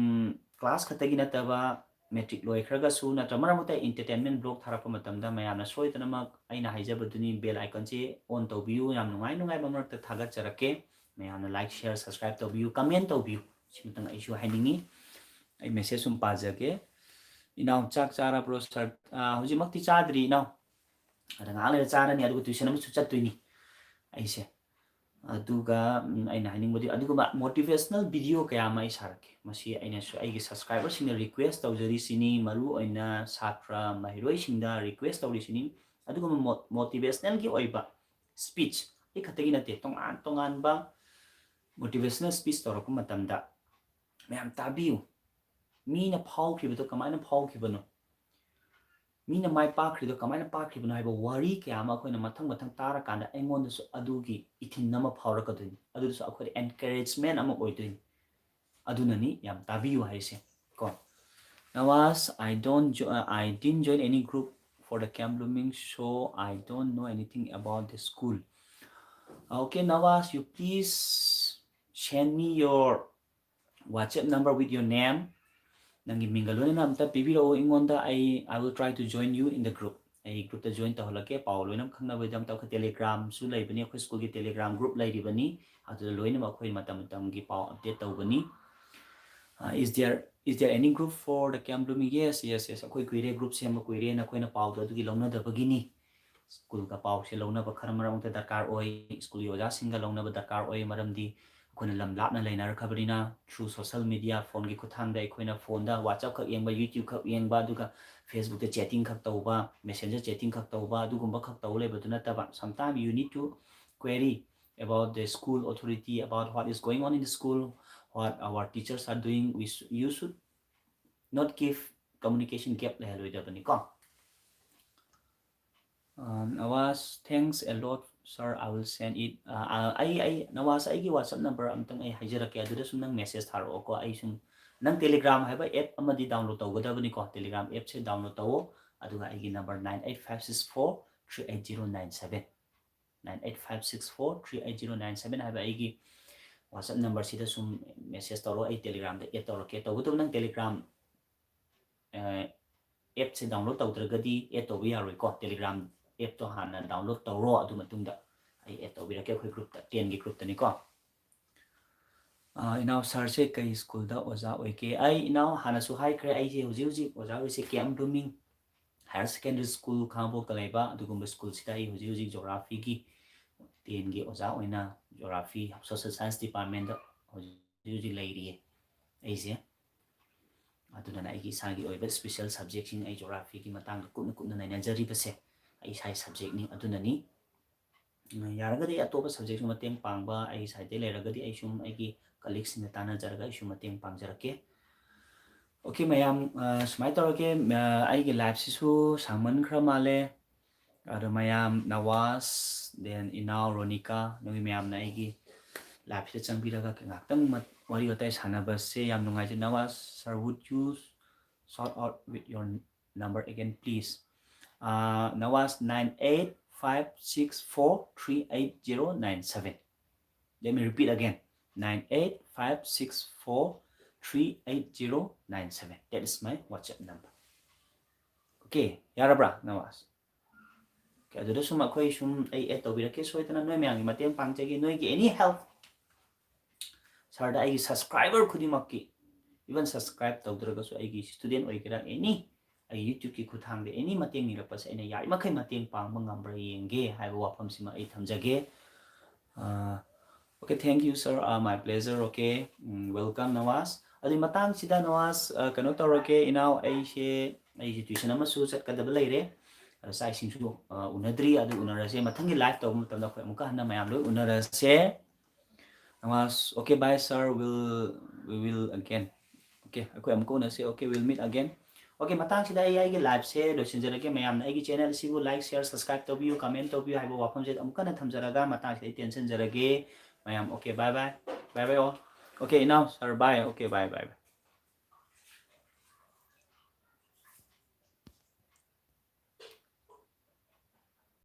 class ꯈꯛꯇꯒꯤ ꯅꯠꯇꯕ, matric ꯂꯣꯏꯈ꯭ꯔꯒꯁꯨ ꯅꯠꯇ꯭ꯔ ꯃꯔꯛ ꯃꯔꯛꯇ entertainment vlog ꯊꯥꯔꯛꯄ ꯃꯇꯝꯗ ꯃꯌꯥꯝꯅ ꯁꯣꯏꯗꯅꯃꯛ ꯑꯩꯅ ꯍꯥꯏꯖꯕꯗꯨꯅꯤ, bell iconꯁꯦ on ꯇꯧꯕꯤꯌꯨ꯫ ꯌꯥꯝ ꯅꯨꯡꯉꯥꯏ ꯅꯨꯡꯉꯥꯏꯕ ꯃꯔꯛꯇ ꯊꯥꯒꯠꯆꯔꯛꯀꯦ꯫ ꯃꯌꯥꯝꯅ like, share, subscribe ꯇꯧꯕꯤꯌꯨ, comment ꯇꯧꯕꯤꯌꯨ꯫ ꯁꯤꯃꯇꯪ ꯑꯩꯁꯨ ꯍꯥꯏꯅꯤꯡꯉꯤ꯫ ꯑꯩ message ꯁꯨꯝ ꯄꯥꯖꯒꯦ꯫ ꯏꯅꯥꯎ, ꯆꯥꯛ ꯆꯥꯔꯕ꯭ꯔꯣ sir? ꯑꯥ, ꯍꯧꯖꯤꯛꯃꯛꯇꯤ ꯆꯥꯗ꯭ꯔꯤ ꯏꯅꯥꯎ꯫ ꯑꯗ ꯉꯥꯏꯍꯥꯛ ꯂꯩꯔ ꯆꯥꯔꯅꯤ, ꯑꯗꯨꯒ tuition ꯑꯃꯁꯨ ꯆꯠꯇꯣꯏꯅꯤ ꯑꯩꯁꯦ꯫ ꯑꯗꯨꯒ, ꯎꯝ, ꯑꯩꯅ ꯍꯥꯏꯅꯤꯡꯕꯗꯤ, ꯑꯗꯨꯒꯨꯝꯕ motivational video ꯀꯌꯥ ꯑꯃ ꯑꯩ ꯁꯥꯔꯛꯀꯦ꯫ ꯃꯁꯤ ꯑꯩꯅꯁꯨ ꯑꯩꯒꯤ subscriberꯁꯤꯡꯅ request ꯇꯧꯖꯔꯤꯁꯤꯅꯤ, ꯃꯔꯨ ꯑꯣꯏꯅ ꯁꯥꯇ꯭ꯔ ꯃꯍꯩꯔꯣꯏꯁꯤꯡꯗ request ꯇꯧꯔꯤꯁꯤꯅꯤ꯫ ꯑꯗꯨꯒꯨꯝꯕ mo-, motivationalꯒꯤ ꯑꯣꯏꯕ speech, ꯑꯩ ꯈꯛꯇꯒꯤ ꯅꯠꯇꯦ, ꯇꯣꯉꯥꯟ ꯇꯣꯉꯥꯟꯕ motivational speech ꯇꯧꯔꯛꯄ ꯃꯇꯝꯗ ꯃꯌꯥꯝ ꯇꯥꯕꯤꯌꯨ꯫ ꯃꯤꯅ ꯐꯥꯎꯈꯤꯕꯗꯣ ꯀꯃꯥꯏꯅ ꯐꯥꯎꯈꯤꯕꯅꯣ? ꯃꯤꯅ ꯃꯥꯏ ꯄꯥꯛꯈ꯭ꯔꯤꯗꯣ ꯀꯃꯥꯏꯅ ꯄꯥꯛꯈꯤꯕꯅꯣ ꯍꯥꯏꯕ ꯋꯥꯔꯤ ꯀꯌꯥ ꯑꯃ ꯑꯩꯈꯣꯏꯅ ꯃꯊꯪ ꯃꯊꯪ ꯇꯥꯔꯀꯥꯟꯗ ꯑꯩꯉꯣꯟꯗꯁꯨ ꯑꯗꯨꯒꯤ ꯏꯊꯤꯟ ꯑꯃ ꯐꯥꯎꯔꯛꯀꯗꯣꯏꯅꯤ꯫ ꯑꯗꯨꯗꯁꯨ ꯑꯩꯈꯣꯏꯗ encouragement ꯑꯃ ꯑꯣꯏꯗꯣꯏꯅꯤ꯫ ꯑꯗꯨꯅꯅꯤ ꯌꯥꯝ ꯇꯥꯕꯤꯌꯨ ꯍꯥꯏꯔꯤꯁꯦ ꯀꯣ꯫ Nawaz, I don't jo-, uh, I didn't join any group for the K M Blooming, so I don't know anything about the school. Okay, Nawaz, you please send me your WhatsApp number with your name. ꯅꯪꯒꯤ ꯃꯤꯡꯒ ꯂꯣꯏꯅꯅ ꯑꯝꯇ ꯄꯤꯕꯤꯔꯛꯎ ꯑꯩꯉꯣꯟꯗ꯫ ꯑꯩ, I will try to join you in the group. ꯑꯩ groupꯇ join ꯇꯧꯍꯜꯂꯛꯀꯦ꯫ ꯄꯥꯎ ꯂꯣꯏꯅꯃꯛ ꯈꯪꯅꯕꯒꯤꯗꯃꯛꯇ ꯑꯩꯈꯣꯏ Telegramꯁꯨ ꯂꯩꯕꯅꯤ, ꯑꯩꯈꯣꯏ schoolꯒꯤ Telegram group ꯂꯩꯔꯤꯕꯅꯤ꯫ ꯑꯗꯨꯗ ꯂꯣꯏꯅꯃꯛ ꯑꯩꯈꯣꯏ ꯃꯇꯝ ꯃꯇꯝꯒꯤ ꯄꯥꯎ update ꯇꯧꯕꯅꯤ꯫ Uh, is there, is there any group for the K M Blooming? Yes, yes, yes. ꯑꯩꯈꯣꯏ ꯀꯨꯏꯔꯦ, group ꯁꯦꯝꯕ ꯀꯨꯏꯔꯦ꯫ ꯅꯈꯣꯏꯅ ꯄꯥꯎꯗꯣ ꯑꯗꯨꯒꯤ ꯂꯧꯅꯗꯕꯒꯤꯅꯤ꯫ Schoolꯒ ꯄꯥꯎꯁꯦ ꯂꯧꯅꯕ ꯈꯔ ꯃꯔꯛ ꯃꯔꯛꯇ ꯗꯔꯀꯥꯔ ꯑꯣꯏ, schoolꯒꯤ ꯑꯣꯖꯥꯁꯤꯡꯒ ꯂꯧꯅꯕ ꯗꯔꯀꯥꯔ ꯑꯣꯏ, ꯃꯔꯝꯗꯤ ꯑꯩꯈꯣꯏꯅ ꯂꯝ ꯂꯥꯞꯅ ꯂꯩꯅꯔꯛꯈ꯭ꯔꯕꯅꯤꯅ, through social media, phoneꯒꯤ ꯈꯨꯠꯊꯥꯡꯗ ꯑꯩꯈꯣꯏꯅ phoneꯗ WhatsApp ꯈꯛ ꯌꯦꯡꯕ, YouTube ꯈꯛ ꯌꯦꯡꯕ, ꯑꯗꯨꯒ Facebookꯇ chatting ꯈꯛ ꯇꯧꯕ, Messenger chatting ꯈꯛ ꯇꯧꯕ, ꯑꯗꯨꯒꯨꯝꯕ ꯈꯛ ꯇꯧ ꯂꯩꯕꯗꯨ ꯅꯠꯇꯕ, sometimes you need to query about the school authority, about what is going on in the school, what our teachers are doing. We sh- you should not give communication gap ꯂꯩꯍꯜꯂꯣꯏꯗꯕꯅꯤꯀꯣ꯫ ꯑ, Nawaz, thanks a lot, sir. I will send it. ꯑ, ꯑ, ꯑꯩ, ꯑꯩ, Nawaz, ꯑꯩꯒꯤ WhatsApp number ꯑꯝꯇꯪ ꯑꯩ ꯍꯥꯏꯖꯔꯛꯀꯦ, ꯑꯗꯨꯗ ꯁꯨꯝ ꯅꯪ message ꯊꯥꯔꯛꯑꯣꯀꯣ꯫ ꯑꯩ ꯁꯨꯝ, ꯅꯪ Telegram ꯍꯥꯏꯕ app ꯑꯃꯗꯤ download ꯇꯧꯒꯗꯕꯅꯤꯀꯣ꯫ Telegram appꯁꯦ download ꯇꯧꯑꯣ, ꯑꯗꯨꯒ ꯑꯩꯒꯤ number nine eight five six four three eight zero nine seven, nine eight five six four three eight zero nine seven ꯍꯥꯏꯕ ꯑꯩꯒꯤ WhatsApp numberꯁꯤꯗ ꯁꯨꯝ message ꯇꯧꯔꯣ, ꯑꯩ Telegramꯗ add ꯇꯧꯔꯛꯀꯦ꯫ ꯇꯧꯕꯇꯕꯨ ꯅꯪ Telegram appꯁꯦ download ꯇꯧꯗ꯭ꯔꯒꯗꯤ add ꯇꯧꯕ ꯌꯥꯔꯣꯏꯀꯣ꯫ Telegram appꯇꯣ ꯍꯥꯟꯅ download ꯇꯧꯔꯣ, ꯑꯗꯨ ꯃꯇꯨꯡꯗ ꯑꯩ add ꯇꯧꯕꯤꯔꯛꯀꯦ ꯑꯩꯈꯣꯏ groupꯇ, tenꯒꯤ groupꯇꯅꯤꯀꯣ꯫ ꯑ, ꯏꯅꯥꯎ, sirꯁꯦ ꯀꯩ schoolꯗ ꯑꯣꯖꯥ ꯑꯣꯏꯒꯦ? ꯑꯩ, ꯏꯅꯥꯎ, ꯍꯥꯟꯅꯁꯨ ꯍꯥꯏꯈ꯭ꯔꯦ, ꯑꯩꯁꯦ ꯍꯧꯖꯤꯛ ꯍꯧꯖꯤꯛ ꯑꯣꯖꯥ ꯑꯣꯏꯔꯤꯁꯦ K M Blooming Higher Secondary School, ꯈꯥꯉꯕꯣꯛꯇ ꯂꯩꯕ ꯑꯗꯨꯒꯨꯝꯕ schoolꯁꯤꯗ ꯑꯩ ꯍꯧꯖꯤꯛ ꯍꯧꯖꯤꯛ geographyꯒꯤ, tenꯒꯤ ꯑꯣꯖꯥ ꯑꯣꯏꯅ geography, social science departmentꯇ ꯍꯧꯖꯤꯛ ꯍꯧꯖꯤꯛ ꯂꯩꯔꯤꯌꯦ ꯑꯩꯁꯦ꯫ ꯑꯗꯨꯅ ꯑꯩꯒꯤ ꯏꯁꯥꯒꯤ ꯑꯣꯏꯕ special subjectꯁꯤꯡ, ꯑꯩ geographyꯒꯤ ꯃꯇꯥꯡꯗ ꯀꯨꯞꯅ ꯀꯨꯞꯅ ꯅꯩꯅꯖꯔꯤꯕꯁꯦ ꯑꯩ ꯏꯁꯥꯒꯤ subjectꯅꯤ꯫ ꯑꯗꯨꯅꯅꯤ, ꯎꯝ, ꯌꯥꯔꯒꯗꯤ ꯑꯇꯣꯞꯄ subjectꯁꯨ ꯃꯇꯦꯡ ꯄꯥꯡꯕ ꯑꯩꯒꯤ sideꯇꯩ ꯂꯩꯔꯒꯗꯤ, ꯑꯩ ꯁꯨꯝ ꯑꯩꯒꯤ colleagueꯁꯤꯡꯒ ꯇꯥꯟꯅꯖꯔꯒ ꯑꯩꯁꯨ ꯃꯇꯦꯡ ꯄꯥꯡꯖꯔꯛꯀꯦ꯫ Okay, ꯃꯌꯥꯝ, ꯑ, ꯁꯨꯃꯥꯏꯅ ꯇꯧꯔꯒꯦ, ꯑ, ꯑꯩꯒꯤ liveꯁꯤꯁꯨ ꯁꯥꯡꯃꯟꯈ꯭ꯔ ꯃꯥꯜꯂꯦ꯫ ꯑꯗꯣ ꯃꯌꯥꯝ, Nawaz, then ꯏꯅꯥꯎ ꯔꯣꯅꯤꯀꯥ, ꯅꯣꯏ ꯃꯌꯥꯝꯅ ꯑꯩꯒꯤ liveꯁꯤꯗ ꯆꯪꯕꯤꯔꯒ ꯉꯥꯏꯍꯥꯛꯇꯪ ꯃꯠ-, ꯋꯥꯔꯤ ꯋꯥꯇꯥꯏ ꯁꯥꯟꯅꯕꯁꯦ ꯌꯥꯝ ꯅꯨꯡꯉꯥꯏꯖꯩ꯫ Nawaz, sir, would you shout out with your number again, please? Uh, Nawaz, nine eight five six four three eight zero nine seven. Let me repeat again, nine eight five six four three eight zero nine seven. That is my WhatsApp number. Okay, ꯌꯥꯔꯕ꯭ꯔꯥ, Nawaz? Okay, ꯑꯗꯨꯗ ꯁꯨꯝ ꯑꯩꯈꯣꯏ ꯁꯨꯝ ꯑꯩ add ꯇꯧꯕꯤꯔꯛꯀꯦ, ꯁꯣꯏꯗꯅ ꯅꯣꯏ ꯃꯌꯥꯝꯒꯤ ꯃꯇꯦꯡ ꯄꯥꯡꯖꯒꯦ꯫ ꯅꯣꯏꯒꯤ any help, sirꯗ ꯑꯩꯒꯤ subscriber ꯈꯨꯗꯤꯡꯃꯛꯀꯤ, even subscribe ꯇꯧꯗ꯭ꯔꯒꯁꯨ ꯑꯩꯒꯤ student ꯑꯣꯏꯒꯦꯔꯥ, any ꯑꯩ YouTubeꯀꯤ ꯈꯨꯠꯊꯥꯡꯗ any ꯃꯇꯦꯡ ꯅꯤꯔꯛꯄꯁꯦ ꯑꯩꯅ ꯌꯥꯔꯤꯃꯈꯩ ꯃꯇꯦꯡ ꯄꯥꯡꯕ ꯉꯝꯕ꯭ꯔꯥ ꯌꯦꯡꯒꯦ ꯍꯥꯏꯕ ꯋꯥꯐꯝꯁꯤꯃ ꯑꯩ ꯊꯝꯖꯒꯦ꯫ ꯑ, Okay, thank you, sir. Uh, my pleasure. Okay, um, welcome, Nawaz. ꯑꯗꯨꯒꯤ ꯃꯇꯥꯡꯁꯤꯗ ꯅꯋꯥꯖ, ꯑ, ꯀꯩꯅꯣ ꯇꯧꯔꯒꯦ, ꯏꯅꯥꯎ, ꯑꯩꯁꯦ, ꯑꯩꯁꯦ tuition ꯑꯃꯁꯨ ꯆꯠꯀꯗꯕ ꯂꯩꯔꯦ꯫ ꯑꯗꯣ ꯆꯥꯛ ꯏꯁꯤꯡꯁꯨ, ꯑ, ꯎꯅꯗ꯭ꯔꯤ, ꯑꯗꯨ ꯎꯅꯔꯁꯦ꯫ ꯃꯊꯪꯒꯤ live ꯇꯧꯕ ꯃꯇꯝꯗ ꯑꯩꯈꯣꯏ ꯑꯃꯨꯛꯀ ꯍꯟꯅ ꯃꯌꯥꯝ ꯂꯣꯏ ꯎꯅꯔꯁꯦ꯫ Nawaz, okay, bye, sir. Will, we will again. Okay, ꯑꯩꯈꯣꯏ ꯑꯃꯨꯛꯀ ꯎꯅꯁꯦ꯫ Okay, we'll meet again. Okay, ꯃꯇꯥꯡꯁꯤꯗ ꯑꯩ ꯑꯩꯒꯤ live ꯁꯦ ꯂꯣꯏꯁꯤꯟꯖꯔꯒꯦ꯫ ꯃꯌꯥꯝꯅ ꯑꯩꯒꯤ channel ꯑꯁꯤꯕꯨ like, share, subscribe ꯇꯧꯕꯤꯌꯨ, comment ꯇꯧꯕꯤꯌꯨ ꯍꯥꯏꯕ ꯋꯥꯐꯝꯁꯦ ꯑꯃꯨꯛꯀ ꯍꯟꯅ ꯊꯝꯖꯔꯒ ꯃꯇꯥꯡꯁꯤꯗ ꯑꯩ ꯇꯦꯟꯁꯤꯟꯖꯔꯒꯦ꯫ ꯃꯌꯥꯝ, okay, bye bye. Bye bye all. Okay, ꯏꯅꯥꯎ, sir, bye. Okay, bye, bye, bye.